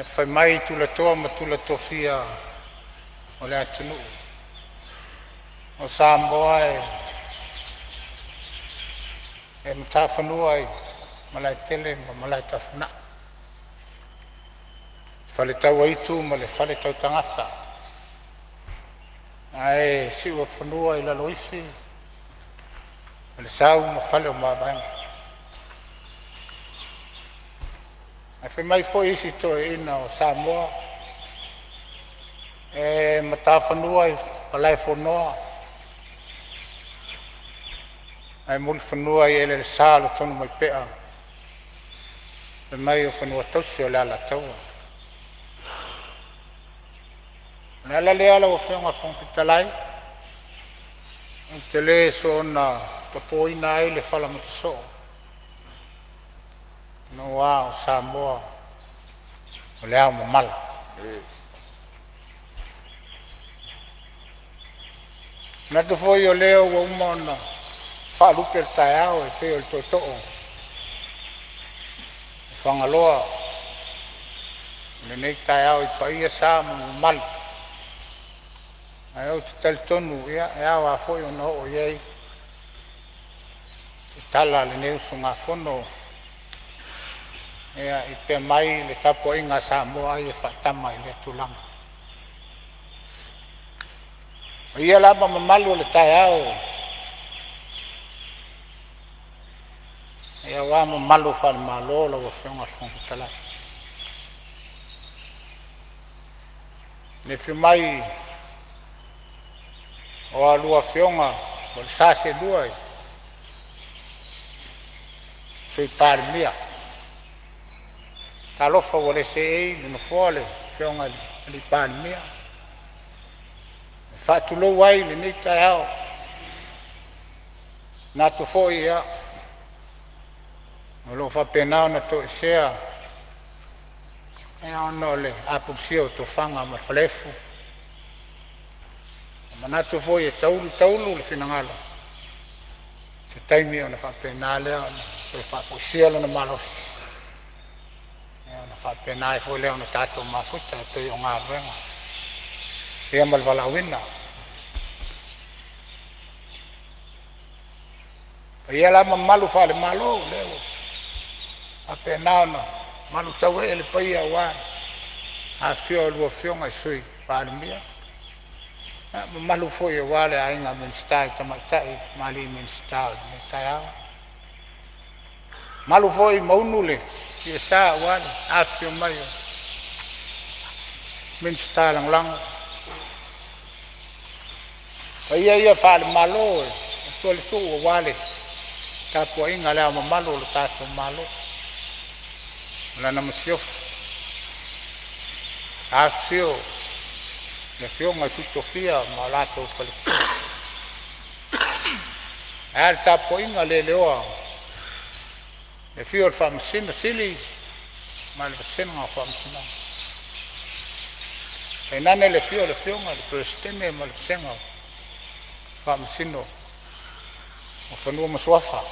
fai mai tulatoa ma tula tofia o le atunuu o Samoa e matafanua i Malaetele ma Malaetafunaa, faletauaitu ma le faletautagata ae siuafanua i Laloifi, Falesau ma Fale o Mavaega. Ae fai mai foi isi toeaiina o Samoa e matafanua i Malaefonoa ae mulifanua i eleelesa o le Tonumaipea, fai mai o fanua tausi o le Alataua. O le ala lea lau Afioga i le Fofoga Fetalai ou te le soona tapoina ai le fala matasoo aua o Samoa o le aomamala. E manatu foi o lea ua uma ona faalupe le taeao e pei o le tootoo o Fagaloa o lenei taeao i paia, sa ma mamalu. Ae ou te talitonu e ao lava foi ona oo i ai se tala a lenei usugafono i pea mai le tapuaiga a Samoa ai e faatama i lea tulaga. O paia la ma mamalu o le taeao aua mamalu faale-Malo lau Afioga i le Fofoga Fetalai, i le afio mai o a oulua Afioga po o le sa seelua i le Sui Palemia, talofa ua le seei i le nofoa le Afioga i le Palemia. E faatulou ai i lenei taeao, e manatu foi o lo o faapena ona toesea ona o le apulusia o tofaga ma le falaefu. E manatu foi e taulu taulu le finagalo i se taimi ona faapena lea ona toe faafoisia lona malosi ona faapena ai foi lea ona tatou mafuta e pei o galuega ma le valaauina. O paia la ma mamalu faale-Malo o lea ua faapena ona malutauee le paia aua le afifio o a oulua Afioga i Sui Palemia, mamalu foi aua le aiga Minisita i Tamaitai ma alii Minisita o lenei taeao. Ua mamalu foi Maunu i le tiasa aua le afifio mai o Minisita Lagolago. O paia ia faale-Malo e avatua le tuu aua le tapuaiga a Le Ao Mamalu o le tatou Malo ma lana Masiofo, afifio Afioga i Sui Tofia ma o latou faletua, ae a le tapuaiga le leoa i le afio o le Faamasino Sili ma le vasega o Faamasinoga, tainane le afio o le Afioga i le Peresetene ma le vasega o Faamasino o Fanua ma Suafa.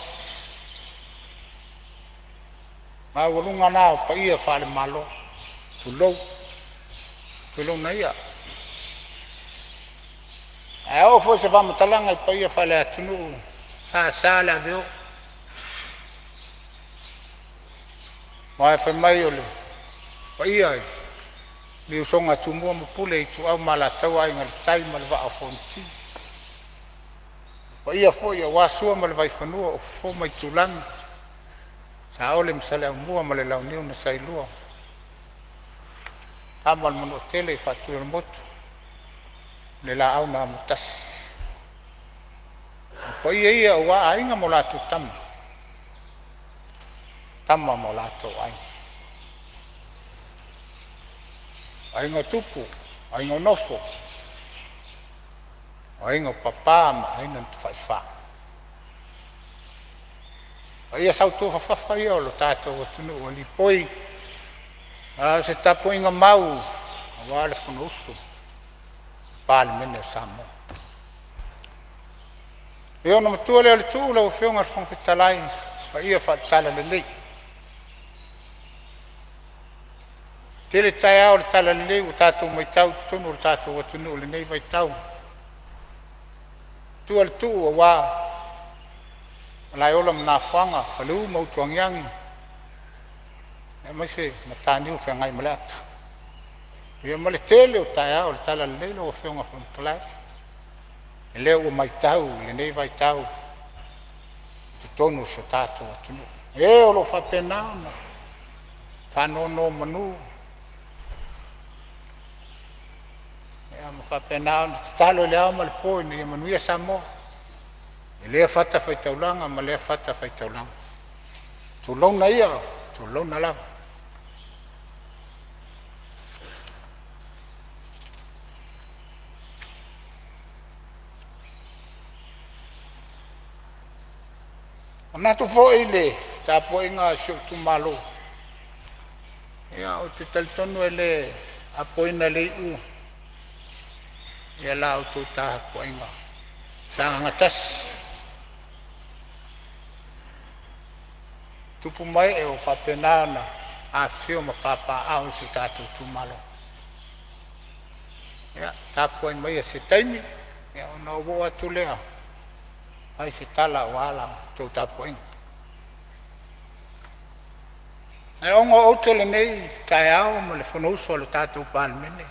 O maualuga na o paia faale-Malo, tulou, tulouna ia. Ae a oo foi se faamatalaga i paia faale-atunuu, e sasa le aveo, aua fai mai o le paia i le usoga a Tumua ma Pule, Ituau ma Alataua, Aiga i le Tai ma le Vaa o Fonoti, o paia foi aua Sua ma le Vaifanua, o Fofo ma Aitulagi, Saole ma Saleaaumua ma le Launiu na Saelua, Tama a le Manuatele, Faatuiolemotu ma le Laau na Amotasi. O paia ia aua Aiga ma latou Tama, Tama ma o latou Aiga, Aiga o Tupu, Aiga o Nofo, Aiga o Papa ma Aiga na Tafaifa. O paia sautuafafafa ia o le tatou atunuu ua lipoi a o se tapuaiga mau aua le Fonousu a le Palemene o Samoa. Ia ona matua lea o le tuu lau Afioga i le Fofoga Fetalai i paia faale-Talalelei. E tele taeao o le talalelei ua tatou matau i totonu o le tatou atunuu i lenei vaitau, matua le tuu aua Malaeola ma Nafoaga, Faleu ma Utuagiagi aemaise Mataniu Feagaimaleata. Ia ma le tele o taeao o le talalelei lau Afioga i le Fofoga Fetalai, lea ua matau i lenei vaitau i totonu o si o tatou atunuu, e o lo o faapena ona faanonomanu ma faapena ona tatalo i le ao ma le po ina ia manuia Samoa i lea fatafaitaulaga ma lea fatafaitaulaga. Tulouna ia, tulouna lava. E manatu foi i le tapuaiga a si ou itumalo, ia ou te talitonu e le apoina i le iu la outou tapuaiga. Sagaga 1, tupu ma ee o faapena ona afifio ma papaaao i si o tatou itumalo. Ia tapuai maia se taimi ona ou oo atu lea e fai se tala aua la outou tapuaiga. Ae ona o aute i lenei taeao ma le fonousu a le tatou Palemene,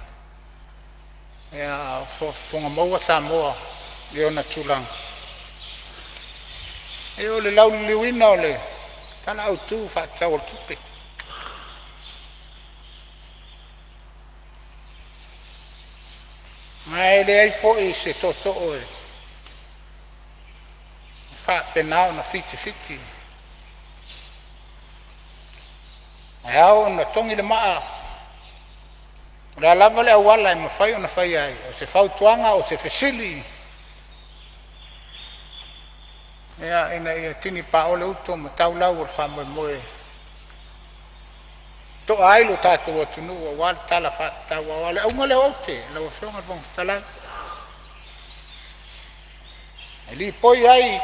a o faafofoga maua Samoa i ona tulaga, o le lauliliuina o le Tala Autu Faatatau o le Tupe. Ma e leai foi se tootoo e faapena ona fitifiti, ae ao ona togi le maa o le a lava le auala e mafai ona faia ai, o se fautuaga o se fesili, ia ina ia tini paole uto ma tau lau o le faamoemoe e toa ai lo tatou atunuu aua le Tala Faatatau. Aua o le auga lea o aute lau Afioga i le Fofoga Fetalai, e lipoi ai,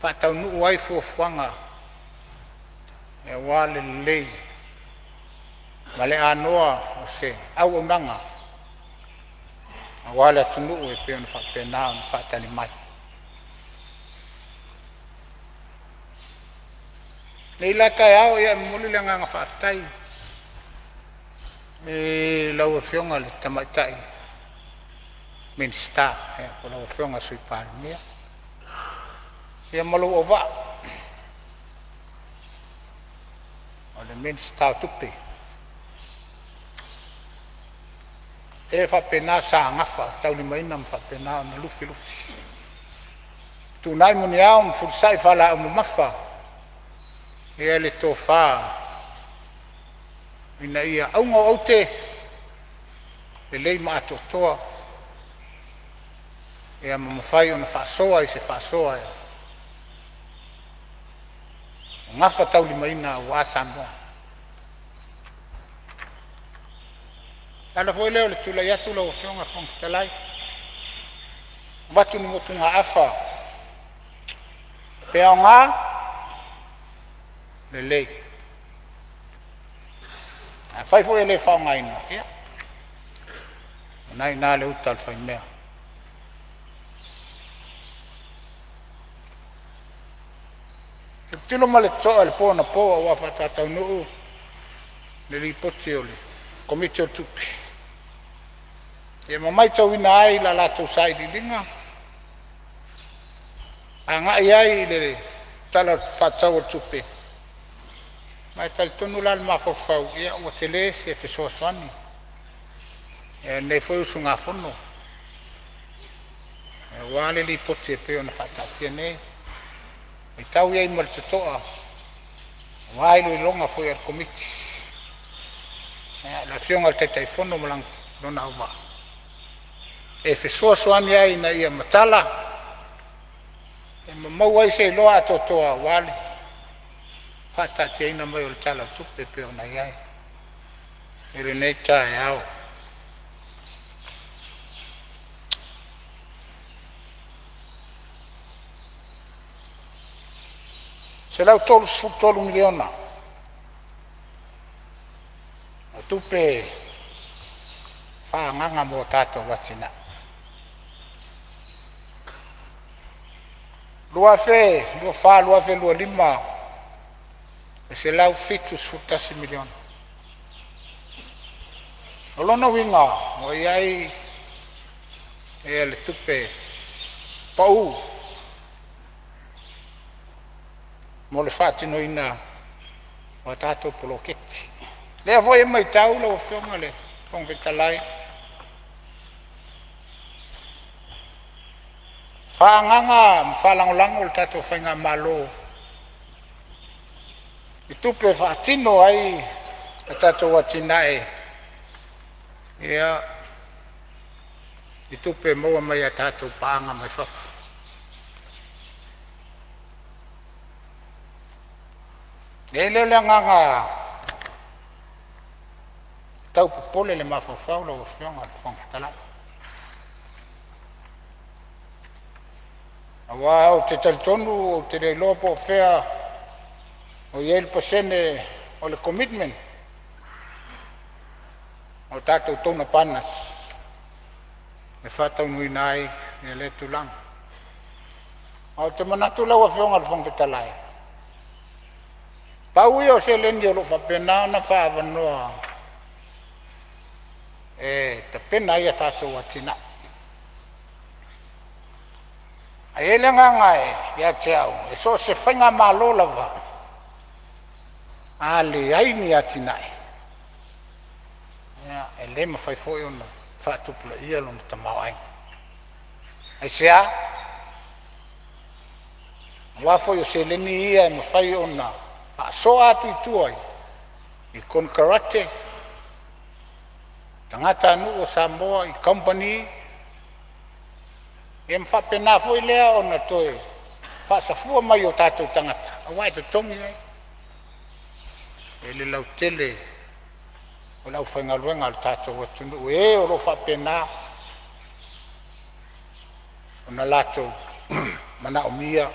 faataunuu ai fuafuaga aua le lelei ma le anoa o se auaunaga aua le atunuu e pei ona faapena ona faatali mai. I lenei la taeao, e momoli le agaga faafetai i lau Afioga i le Tamaitai Minisita po o lau Afioga i le Sui Palemia ma lou auvaa, o le Minisita o Tupe, e faapena sa gafataulimaina ma faapena ona lufilufi, fetuunai muniao ma fefulisai faalaau mamafa le tofa ina ia auga o aute, lelei ma atoatoa ma mafai ona faasoa i se faasoa e gafataulimaina aua Samoa. O le ala foi lea o le tulai atu lau Afioga i le Fofoga Fetalai, avatu ni motugaafa, pe aoga lelei, afai foi e le faaaogaina, ia o lena e i ina le uta a le faimea. Tilotilo ma le totoa i le po anapo a ua faatautaunuu le lipoti a le Komiti o Tupe ma matauina ai la latou sailiiliga agai ai i le Tala Faatatau o le Tupe. Ma e talitonu la le mafaufau ua tele se fesoasoani a lenei foi usugafono aua le lipoti e pei ona faataatia nei. Matau i ai ma le totoa aua iloiloga foi a le Komiti, le Afioga i le Taitaifono ma lona auvaa e fesoasoani ai ina ia matala ma maua ai se iloa atoatoa aua le faataatiaina mai o le Tala o le Tupe e pei ona i ai i lenei taeao. $133 miliona o tupe faaagaaga mo tatou atinae. 2024/2025 e $171 miliona. O lona uiga ua i ai le tupe pa'u mo le faatinoina o a tatou poloketi. O lea foi e matau lau Afioga i le Fofoga Fetalai, faaagaaga ma faalagolago le tatou faigamalo i tupe e faatino ai a tatou atinae i tupe maua mai a tatou paaga mai fafo. E i ai lea o le agaga e tau popole le mafaufau lau Afioga i le Fofoga Fetalai, aua ou te talitonu ou te le iloa po o fea o i ai le pasene o le commitment a tatou donor partners e faataunuuina ai lea tulaga. Ae ou te manatu lau Afioga i le Fofoga Fetalai, pau ia o seleni o lo o faapena ona faaavanoa e tapena ai a tatou atinae. Ae i ai le agaga ia te au, e so o se faigamalo lava, a leai ni atinae, e le mafai foi ona faatupulaia lona tamaoaiga. Aisea? Aua foi o seleni ia e mafai ona faasoa atu i tua i konekarate, tagatanuu o Samoa i kamupani, ia ma faapena foi lea ona toe faasafua mai i o tatou tagata aua e totogi ai e le lautele o le aufaigaluega a le tatou atunuu, e o lo o faapena ona latou manaomia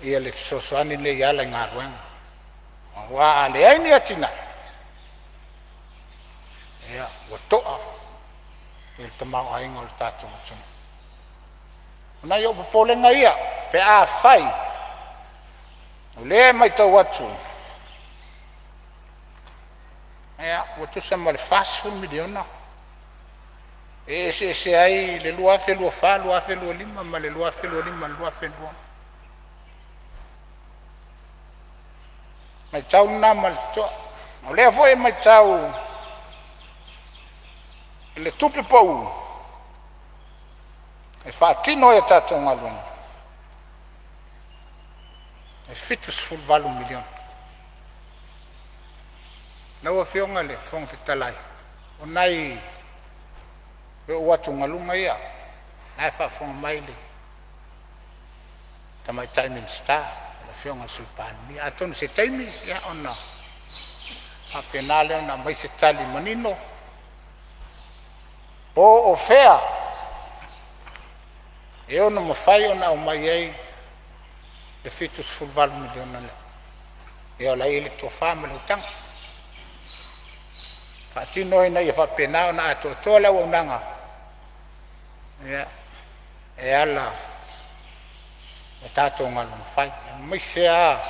le fesoasoani lea e ala i galuega. Aua a leai ni atinae, ia ua to'a le tamaoaiga o le tatou atunuu. O nai ou popolega ia pe afai o lea e matau atu ua tusa ma le $40 miliona e eseese ai le 2024/2025 ma le 2025/2026. Matau lena ma le totoa. O lea foi e matau i le tupe pau e faatino ai a tatou galuega, e $78 miliona. Lau Afioga i le Fofoga Fetalai, o nai ou atugaluga ia, o la e faafofoga mai le Tamaitai Minisita le Afioga i le Sui Palemia. Atonu o se taimi ona faapena lea ona aumai se tali manino po o fea e ono mafai ona aumai ai le $78 miliona lea. Ia o la e i ai le tofa ma le utaga e faatino ina ia faapena ona atoatoa le auaunaga e ala i a tatou galuega fai, aemaise lava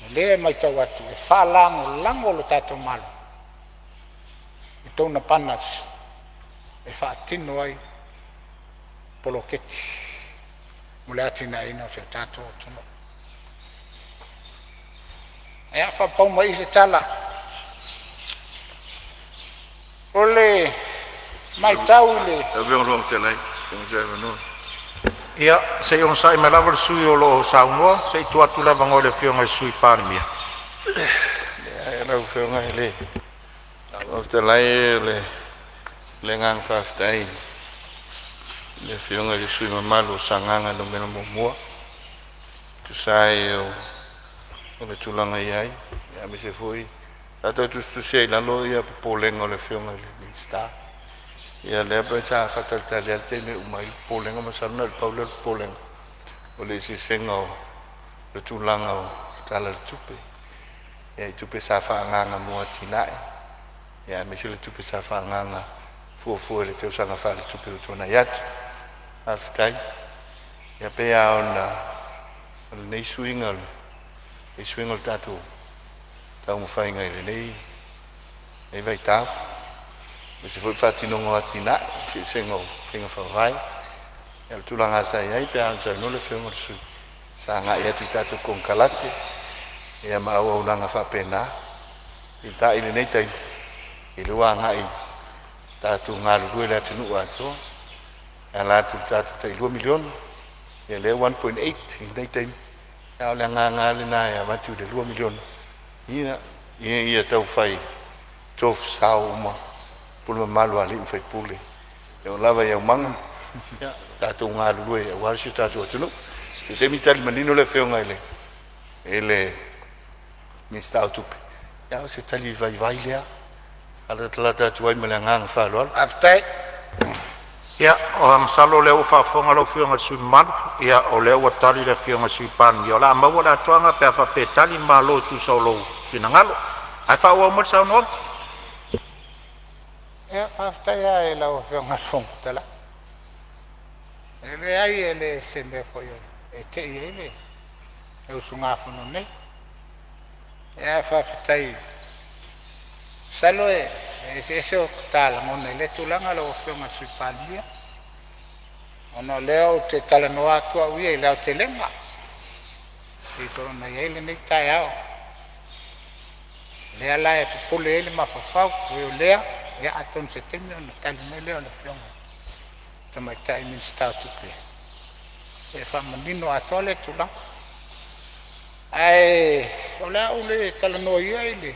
o lea e matau atu e faalagolago le tatou Malo i donor partners e faatino ai poloketi mo le atinaeina o si o tatou atunuu. Ia faapau mai i i se tala. O le matau i le Ia, se i onosai mai lava le sui usufono o lo o saunoa se i tuu atu le avanoa i le Afioga i le Sui Palemia. Lau Afioga i le Fofoga Fetalai o le agaga faafetai i le Afioga i le sui usufono mamalu o Sagaga 1 e tusa ai o le tulaga e i ai, aemaise foi sa toe tusitusia i lalo ia popolega o le Afioga i le Minisita. Ia lea pei sa faatalitali lava i le taimi e uma ai le popolega. Masalo na o le pau lea o le popolega o le eseesega o le tulaga o le Tala o le Tupe, i tupe sa faaagaaga mo atinae, aemaise le tupe sa faaagaaga fuafua i le tausaga faaletupe ua tuanai atu. Faafetai. Ia pei lava ona o lenei suiga o le tatou taumafaiga i lenei vaitau, aemaise foi le faatinoga o atinae, eseesega o faiga faavae. Ia o le tulaga lava sa i ai pei ona saunoa le Afioga i le sui usufono, sa agai atu i tatou konekarate ia ma auaunaga faapena. Peitai i lenei taimi, ia lea ua agai tatou galulue i le atunuu atoa e ala atu i le tatou tai $2 miliona, ia lea ua 1.8 i lenei taimi, a o le agaga lava lena e avatu i le $2 miliona ina ia taufai tofu sao uma pule mamalu a alii ma faipule e oo lava i aumaga, ia tatou galulue aua si o tatou atunuu. So o se taimi tali manino le Afioga i le Minisita o Tupe, a o se tali vaivai lea e latalata atu ai ma le agaga faaaloalo. Faafetai. Ia, masalo o lea ua faafofoga lau Afioga i le sui usufono mamalu, ia o lea ua tali le Afioga i le Sui Palemia. O le a maua le atoaga pe a faapea e tali le Malo e tusa o lou finagalo. Ae faaauau mai le saunoaga. Ia faafetai lava i lau Afioga i le Fofoga Fetalai. E leai e le o se mea foi e tei ai le usugafono nei, ae faafetai. Masalo e eseese o ta lagona i lea tulaga lau Afioga i le Sui Palemia, ona o lea ou te talanoa atu au ia i le aotelega e pei foi ona i ai lenei taeao, lea la e popole ai le mafaufau. Ui o lea, ia atonu o se taimi ona tali mai lea o le Afioga i le Tamaitai Minisita o Tupe e faamanino atoa lea tulaga. Ae o le a ou le talanoa ia i le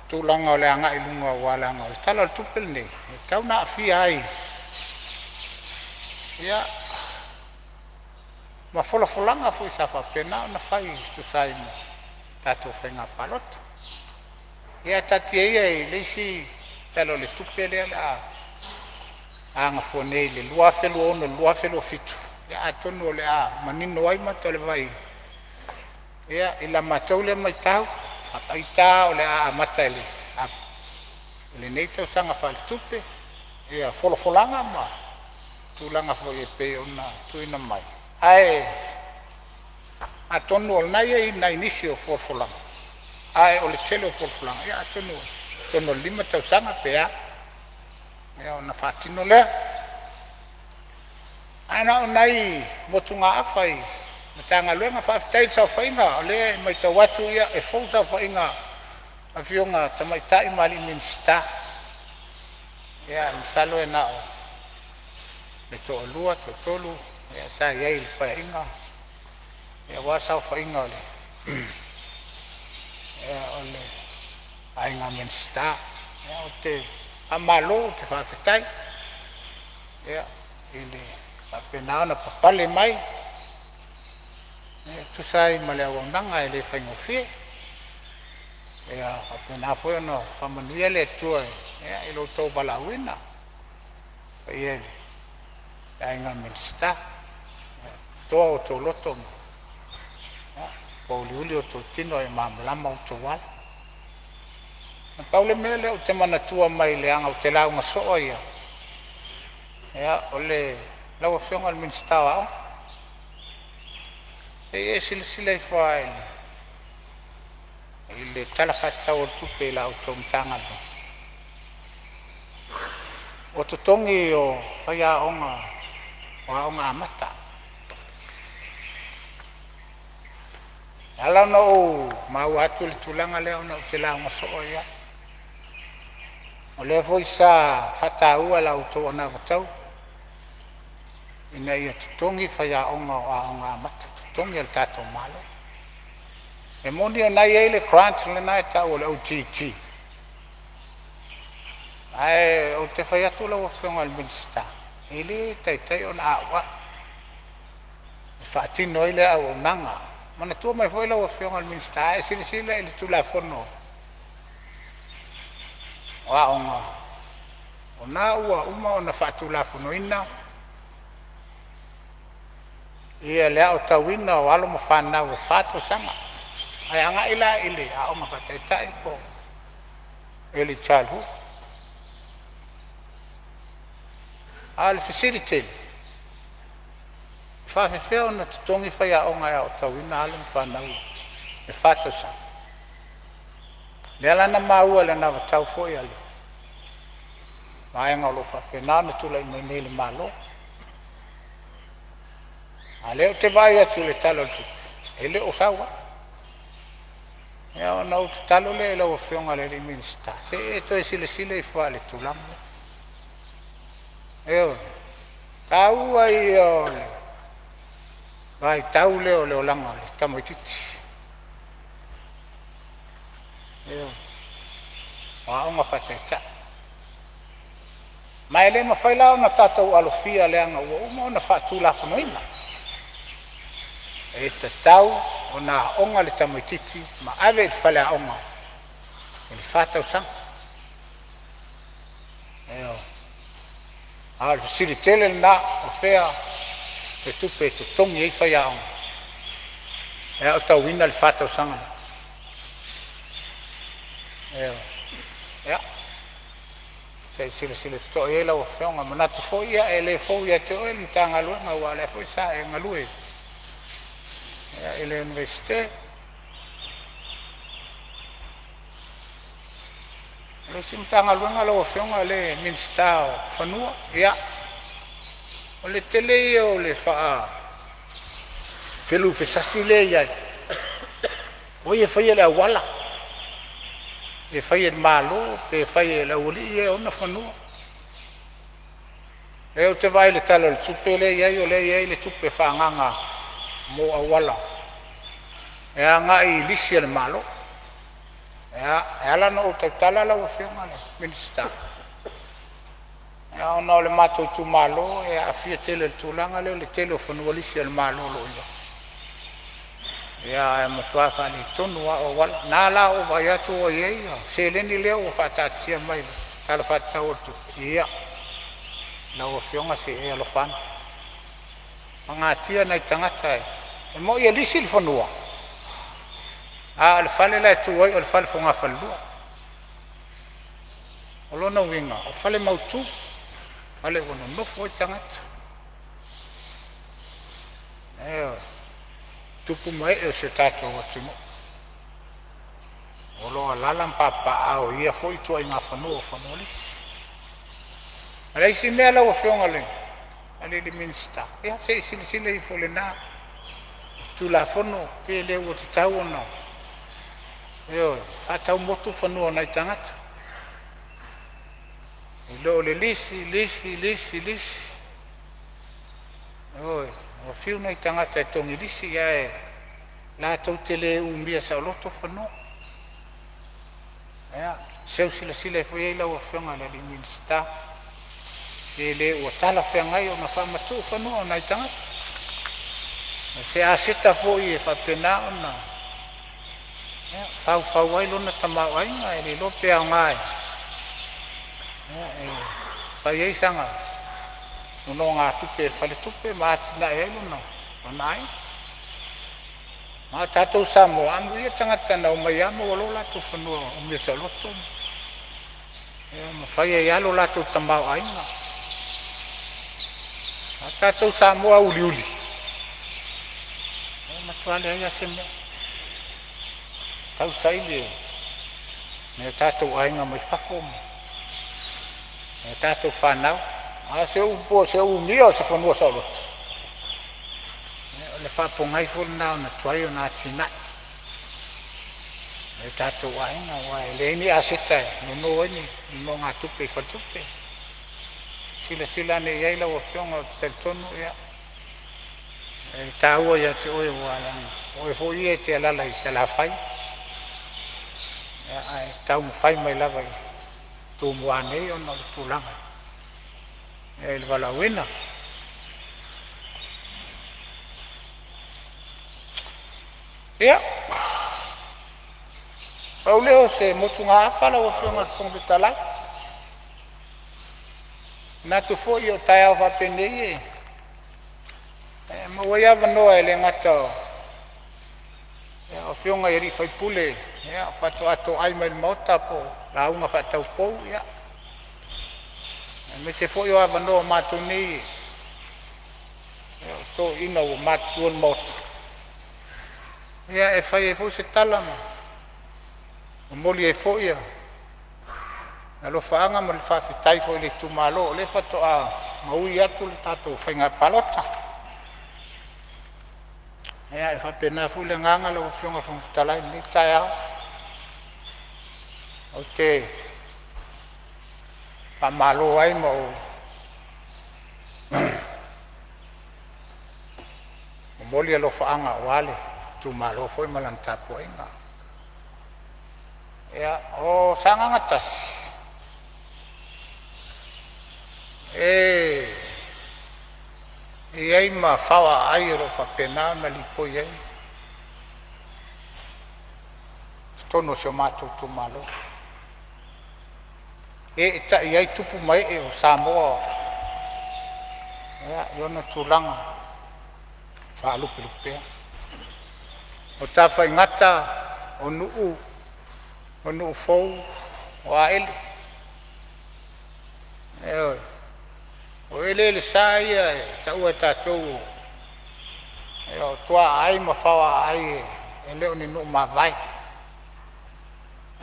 tulaga o le agai i luma aua leaga o le Tala o le Tupe lenei e tatau ona aafia ai ma folafolaga foi sa faapena ona fai e tusa ai ma tatou faiga palota. Ia ae taatia ia i le isi Tala o le Tupe lea o le a gafua nei i le 2026/2027, atonu o le a manino ai mata o le vai i la matou lea maitau faapaitai o le a amata i lenei tausaga faaletupe ia folafolaga ma tulaga foi e pei ona tuuina mai. Ae atonu o lena e i ai nai nisi o folafolaga, ae o le tele o folafolaga ia atonu i totonu o le 5 tausaga pe a ona faatino lea. Ae na o nai motugaafa i Matagaluega. Faafetai i le saofaiga, o lea e matau atu e fou le saofaiga a afioga i Tamaitai ma Alii Minisita. Ia masalo e na o le toalua toatolu sa i ai i le Paeaiga aua le saofaiga a le Aiga Minisita. Ou te faamalo ou te faafetai i le faapena ona papale mai e tusa ai ma le auaunaga e le faigofie. Ia faapena foi ona faamanuia le Atua i lo outou valaauina. Le paia i le Aiga Minisita, ia toa outou loto ma uliuli outou tino ae ia malamalama outou ala. Na pau le mea lea ou te manatua mai leaga ou te lauga soo ai lava, o lau Afioga i le Minisita o Aoga, se i e silasila ifo lava i le Tala Faatatau o le Tupe i la outou Matagaluega, o totogi o faiaoga o aoga amata. E ala ona ou maua atu le tulaga lea ona ou te lauga soo ai lava. O lea foi sa faataua e la outou anavatau ina ia totogi faiaoga o aoga amata, totogi e le tatou Malo. E moni o na e i ai le grant lena e tau o le OGG, ae ou te fai atu lau Afioga i le Minisita, e le taitai ona auau e faatino ai lea auaunaga. Manatua mai foi lau Afioga i le Minisita, a e silasila i le Tulafono o Aoga, o lena ua uma ona faatulafonoina le aotauina o alo ma fanau e 4 tausaga ae agai la i le aoga faataitai po o early childhood. A o le fesili tele, e faapefea ona totogi faiaoga e aotauina alo ma fanau i le 4 tausaga? Lea la na maua i le anavatau foi a le vaega o lo o faapena ona tulai mai nei i le Malo. A o lea ou te vaai atu i le Tala o le Tupe, e le o sau lava. Ia ona ou tatalo lea i lau Afioga i le Minisita, se i e toe silasila ifo lava i le tulaga lea. Ioe, o le taua ia o le vaitau lea o le olaga o le tamaitiiti, ioe, o aoga faataitai. Ma e le mafai la ona tatou alofia leaga ua uma ona faatulafonoina, e tatau ona aoga le tamaitiiti ma ave i le faleaoga i le 4 tausaga. Ioe. A o le fesili tele lena, o fea le tupe e totogi ai faiaoga e aotauina le 4 tausaga? Ioe. Ia, se i silasila totoa i ai lau Afioga. E manatu foi e le fou ia te oe le Matagaluega aua o lea foi sa e galue i le Iunivesite. O le isi Matagaluega lau Afioga o le Minisita o Fanua, ia o le tele ia o le feluufesasi lea e i ai, o ai e faia le auala, pe fai e le Malo pe fai e le aualii ia e ona fanua. O lea ou te vaai i le Tala o le Tupe lea e i ai o lea e i ai le tupe faaagaaga mo auala e agai i lisi a le Malo. Ia, e ala ona ou tautala lau Afioga i le Minisita, ona o le matou itumalo e aafia tele i le tulaga lea o le tele o fanua lisi a le Malo o lo o i ai, ae matua faaletonu lava auala. O lena la ua ou vaai atu ua i ai le seleni lea ua faataatitia mai i le Tala Faatatau o le Tupe, ia lau Afioga se i e alofa ane, pagatia nai tagata e moni e lisi le fanua, a o le fale la e tu ai o le fale fogafalelua. O lona uiga o fale mautu, fale ua nonofo ai tagata, ioe, tupu ma ee o si o tatou atunuu o lo o alaala ma papaaao i ia foi ituaiga fanua o fanua lisi. Ma le isi mea lau Afioga i le Minisita, ia se i silasila ifo i lena Tulafono pe le ua tatau ona, ioe, faatau motu fanua o nai tagata i lo le lisi, lisi, lisi, lisi. Ioe, ua fiu nai tagata e togi lisi ae latou te le umia saoloto fanua. Ia seu silasila ifo i ai lau Afioga i le Minisita pe le ua talafeagai ona faamatuu fanua o nai tagata. O se aseta foi e faapena ona faufau ai lona tamaoaiga, e le iloa pe aoga e fai ai sana nonogatupe i le faletupe ma atinae ai lona aiga. A o tatou o Samoa, amuia tagata na omai lava maua loa o latou fanua umia saoloto ma fai ai lava lo latou tamaoaiga. A o tatou Samoa uliuli, e matua leai lava se mea, tausaili e nai o tatou aiga mai fafo ma nai a tatou fanau. A o se umia o se fanua saoloto, o le faapogai foi lena ona tuai ona atinae. o tatou aiga, aua e leai ni aseta e nono ai ni nonogatupe i faletupe. Silasila ane i ai lau Afioga. Ou te talitonu ia e taua ia te oe, aua leaga o oe foi ia e te alaala i Salafai, ae taumafai mai lava i Tumua nei ona o le tulaga i le valaauina. Ia, pau lea o se motugaafa lau Afioga i le Fofoga Fetalai. E manatu foi o taeao faapenei e maua ai avanoa e le gata o afioga i sui usufono faatoa toai mai i le Maota po o lauga faataupou, aemaise foi o avanoa mo matou nei o toeaiina ua matutua o le Maota e fai ai foi se tala ma momoli ai foi alofaaga ma le faafetai foi i le itumalo o lea faatoa maui atu le tatou faiga palota. Ia, e faapena foi le agaga lau Afioga i le Fofoga Fetalai i lenei taeao, ou te faamalo ai ma ou momoli alofaaga aua le itumalo foi ma lana tapuaiga. Ia, o Sagaga 1, e i ai ma fao aai o lo o faapena ona lipoi ai totonu o si o matou itumalo, e eetai ai tupu ma ee o Samoa i ona tulaga faalupelupea. O Tafaigata, o Nuu, o Nuufou, o Aele, ioe, o eleelesa ia e taua e tatou o tuaai ma faoaaai, e le o ni nuu mavae.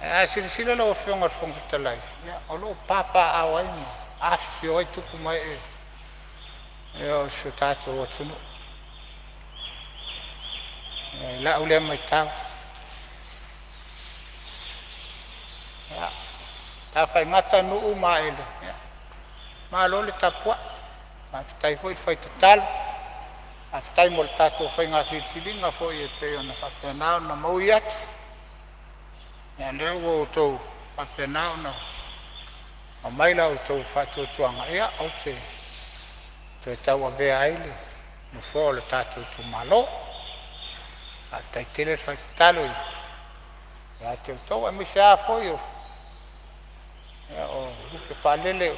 Ae a silasila lau Afioga i le Fofoga Fetalai, ia o lo o papaaao ai ma afifio ai tupu ma ee o si o tatou atunuu i lau lea matau. Ia, Tafaigata, Nuu ma Aele, ia malo le tapuai, faafetai foi le fai tatalo, faafetai mo le tatou faiga filifiliga foi e pei ona faapena ona maui atu. Ia lea ua outou faapena ona aumai la outou faatuatuaga ou te toe tauavea ai le nofoa o le tatou itumalo. Faafetai tele le fai tatalo ia te outou aemaise lava foi o lupe faalele o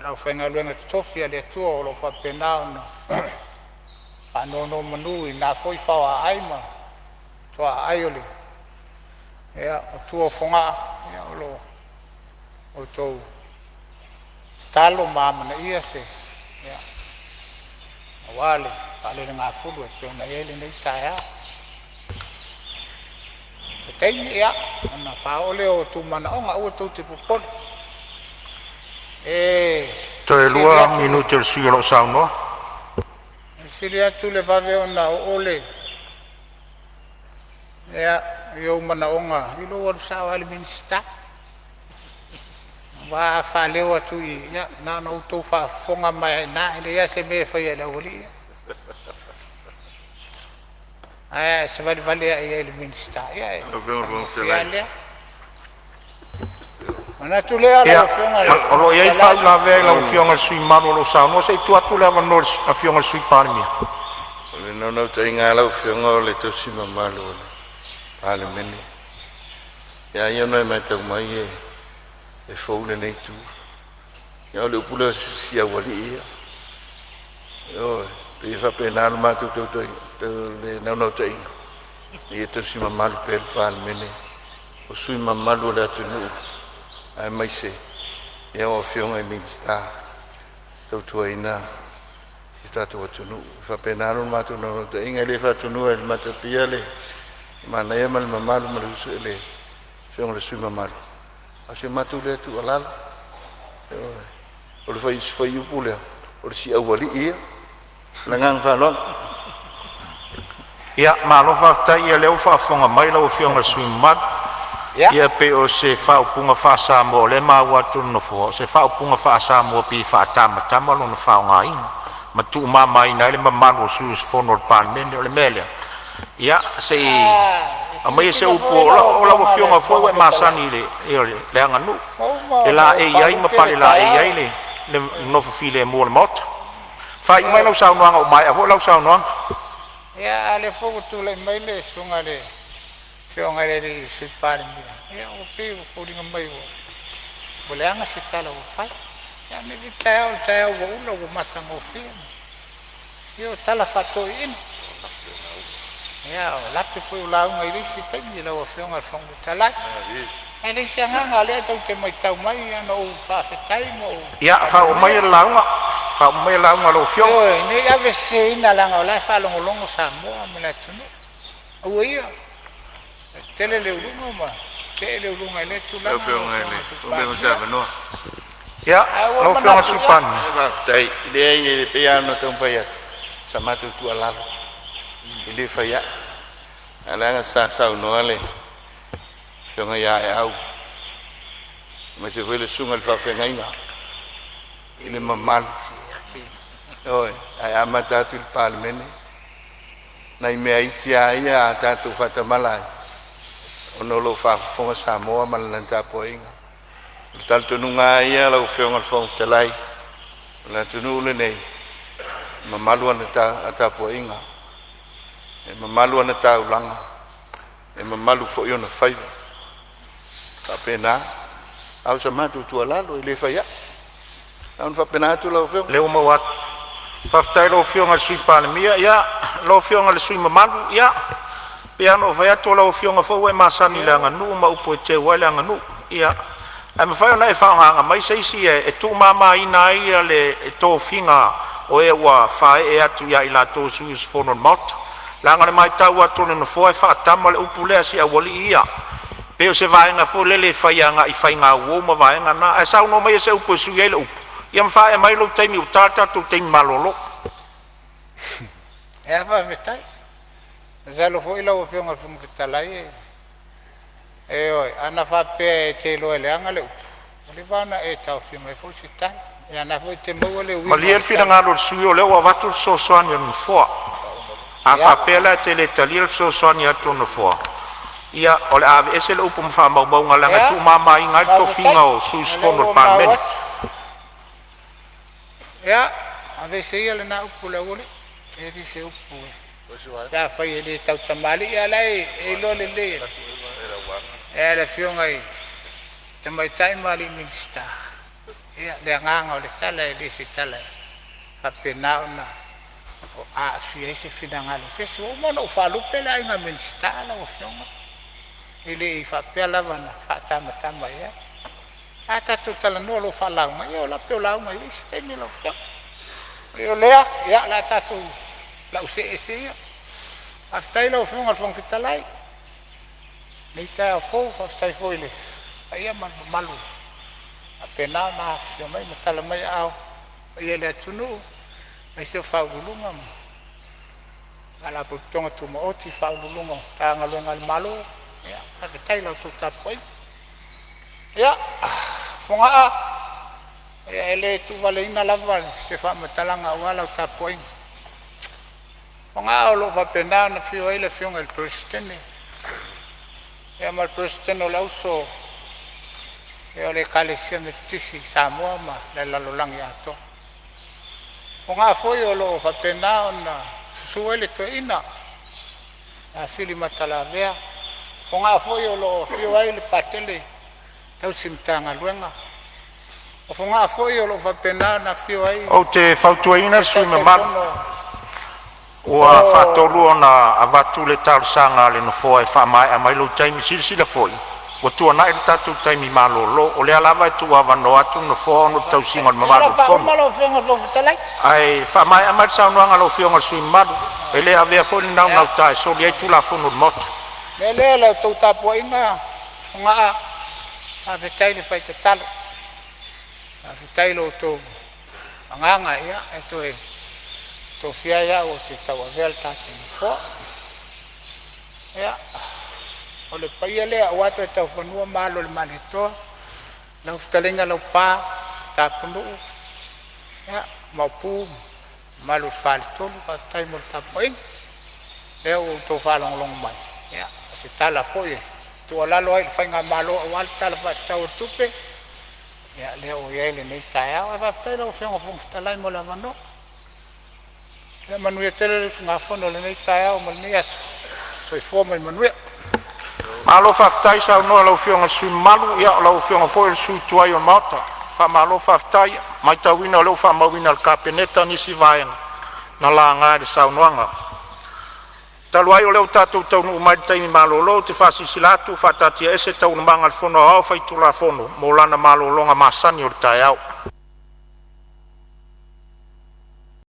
le aufaigaluega totofi a le Atua o lo o faapena ona faanonomanu i na foi faoaaai ma tuaai o tua o Fogaa. O lo outou tatalo ma amanaia se aua le faalelegafulu e pei ona i ai lenei taeao. Se taimi ona faaoo lea o outou manaoga, aua tou te popole. E Toe sili lua atu minute o le sui usufono o lo o saunoa. E sili atu le vave ona oo le i ou manaoga i lou alu sao lava i le Minisita. Aua a faaleo atu i i, ia na ona outou faafofoga mai lava i ina, e leai lava se mea e faia e le aualii ia. Ae a e savalivali ane i le Minisita, ia e Lau Afioga i le Fofoga faigofie lava Fetalai. lea. Ona manatu lea lau Ia, Afioga i le o lo Fofoga o i ai le Fetalai, faauilavea i lau Afioga i le sui usufono mamalu o lo o saunoa. Se i tuu atu le avanoa i le Afioga i le Sui Palemia. O le naunautaiga lava lau Afioga o le tausi mamalu o le Palemene. Ae a ia ona e matau mai e fou lenei itu. Ia o le upu lea o si aualii ia. Ioe, pei e faapena lo matou naunautaiga ina ia tausi mamalu pea le Palemene o sui usufono mamalu o le atunuu aemaise o Afioga i Minisita e tautuaina si o tatou atunuu. E faapena lo matou naunautaiga, e le faatonuina e le Matapia le manaia ma le mamalu ma le afioga i le sui usufono mamalu, a o si a matou lea tuualalo. Ioe. O le fuaiupu lea, o le si'aualii ia. Ma le agaga faaaloalo. Ia, malo faafetai. Ia lea ua faafofoga mai lau Afioga i le sui usufono mamalu. Ia pei o se faaupuga faa-Samoa o lea e maua atu e le Nofoa, o se faaupuga faa-Samoa pei e faatamatama lona faaaogaina ma tuumamaina ai le mamalu o sui usufono o le Palemene. O le mea lea, ia se i A aumaia se silasila upu, foi lau o lau Afioga i le Afioga foi Fofoga ua e Fetalai, masani i le le aganuu ua uma e ona ou laei ai ma faalupe le palelaei taeao. ai le nofo filemu o le Maota. Faaiu mai Ioe. lau saunoaga ua maea foi lau saunoaga. Ia, a o lea foi ua tulai mai le susuga i le Afioga i le Sui Palemia, ia ua pei ua foliga mai ua leaga se tala ua fai. Ia, a o lenei taeao, o le taeao ua ula ua matagofie. Ia o tala faa-toeaiina. Ia o lape foi o lauga i le isi taimi lau Afioga i le Fofoga Fetalai. Ae leai se agaga, o lea tou te matau mai na ou faafetai ma ou Ia faauma faamanuia. maia le lauga, faauma maia le lauga a lau Afioga. Ioe, ne i aveseseina leaga o la e faalogologo Samoa ma le atunuu. Aua ia, e tele le uluga ma tetee le uluga i lea Lau tulaga lau Afioga i Afioga le i le Sui Fofoga mo se Palemia. avanoa. Ia, Ae ua lau ou Afioga i le manatu, Sui ia, Palemia. Faafetai. Leai e pei lava ona taumafai atu sa matou tuualalo, e le fai ai, ae leaga sa saunoa le afioga ia Aeau aemaise foi le susuga i le faafeagaiga i le mamalu. Ioe, ae amata atu i le Palemene nai mea iti a ia a tatou faatamala ai ona o lo o faafofoga Samoa ma lana tapuaiga. O le talitonuga lava ia lau Afioga i le Fofoga Fetalai, o le atunuu lenei e mamalu ana tapuaiga, e mamalu ana taulaga, e mamalu foi ona faiva. E faapena. A o sa matou tuualalo e le fai ai. Na ona faapena atu lau Afioga. Lea ua maua atu. Faafetai i lau Afioga i le Sui Palemia. Ia, lau Afioga i le sui usufono mamalu, ia pei lava ona ou fai atu o lau Afioga foi ua e masani i le ioe. aganuu ma upu e teu ai le aganuu. Ia, ae mafai ona e faagaaga mai se isi e tuumamaina ai le tofiga o e ua faaee atu ia i latou o sui usufono o le Maota. Leaga o le matau atu a le Nofoa e faatama le upu lea a si aualii ia. Pei o se vaega foi lele e fai agai i faigauo ma vaega na. Ae saunoa maia se upu e sui ai le upu ia ma faaee mai lou taimi ua ta le tatou taimi malolo. Ia faafetai. Masalo foi lau Afioga i le Fofoga Fetalai, ioe, ana faapea e te iloa e leaga le upu, ua leva ona e taofia mai foi se tala. Ia o lena foi e te maua le uiga o Malie le le tala. finagalo o le sui usufono o lea ua avatu le fesoasoani a le Nofoa. A Ia, faapea la e te le talia le fesoasoani atu a le Nofoa, ia o le a aveese le upu ma faamaumauga leaga e ia, tuumamaina ai le faafetai. tofiga o sui O lea usufono o le ua maua Palemene. atu. Ia, aveese ia lena upu le aualii, e le o se upu pe afai e le tautamalii, a o la e iloa lelei e le Afioga i le Tamaitai ma alii Minisita le agaga o le tala, e le o se tala e faapena ona aafia ai se finagalo o se isi. Ua uma ona ou faalupe le Aiga Minisita lau Afioga, e le i faapea lava na faatamatama i ai. A tatou talanoa loa faalauga, ia o lape o lauga i le isi taimi lau Afioga. O lea, ia o le a tatou lau see ese ia. Faafetai i lau Afioga i le Fofoga Fetalai i lenei taeao fou, faafetai foi i le paia ma le mamalu ua faapena ona afifio mai ma tala mai aao i le paia o le atunuu, aemaise o Ofisa Sili o Pulega ma Faalapotopotoga Tumaoti, Ofisa Sili o Pulega o Matagaluega a le Malo. Ia faafetai i la outou tapuaiga. Ia, Fogaa, e le tuuvaleina lava se faamatalaga aua lau tapuaiga. Fogaa, o lo o faapena ona afio ai le Afioga i le Peresetene ma le Peresetene o le Auso o le Ekalesia Metotisi i Samoa ma le lalolagi atoa. Fogaa foi o lo o faapena ona susu ai le toeaina ia Fili Matalavea. O Fogaa foi o lo o afio ai le Patele tausi Matagaluega. O Fogaa foi o lo o faapena ona afio ai Ou te fautuaina le le sui usufono mamalu, Taitaifono ua o faatolu ona avatu le talosaga a le Nofoa e faamaea mai lou taimi. Silasila foi ua tuanai le tatou taimi malolo. O lea lava e tuuavanoa atu le Nofoa ona o le tausiga o le Ia, o le mamalu a o le Fono. faauma lau Afioga i le Fofoga Fetalai. Ae faamaea mai le saunoaga a lau Afioga i le sui usufono mamalu. E le avea foi le Ia, naunauta e soli ai Tulafono o le Maota. o le mea lea la outou tapuaiga Fogaa, faafetai le fai tatalo, faafetai i lo outou agaga e toe tofia ai au ou te tauavea le tatou Nofoa. Ia, o le paia lea aua Toetaufanua ma Alo o le Malietoa, lau fetalaiga Laupa, Tapunuu, Maopu ma mamalu i le faletolu, faafetai mo le tapuaiga. O lea ua outou faalogologo mai o se tala foi e tuualalo ai i le faigamalo aua le Tala Faatatau o le Tupe, ia lea ua i ai lenei taeao. Ae faafetai lau Afioga i le Fofoga Fetalai mo le avanoa. Ia manuia tele le usugafono i lenei taeao ma lenei aso. Soifua ma ia manuia. Malo faafetai saunoa i lau Afioga i le sui usufono mamalu, o lau Afioga foi o le sui tuai o le Maota. Faamalo faafetai. E matauina o lea ua faamauina e le Kapeneta nisi vaega na laga i le saunoaga. Talu ai o lea ua tatou taunuu mai i le taimi malolo, ou te faasilasila atu ua faataatiaese Taualumaga a le Fono Aoao Faitulafono mo lana malologa masani o le taeao.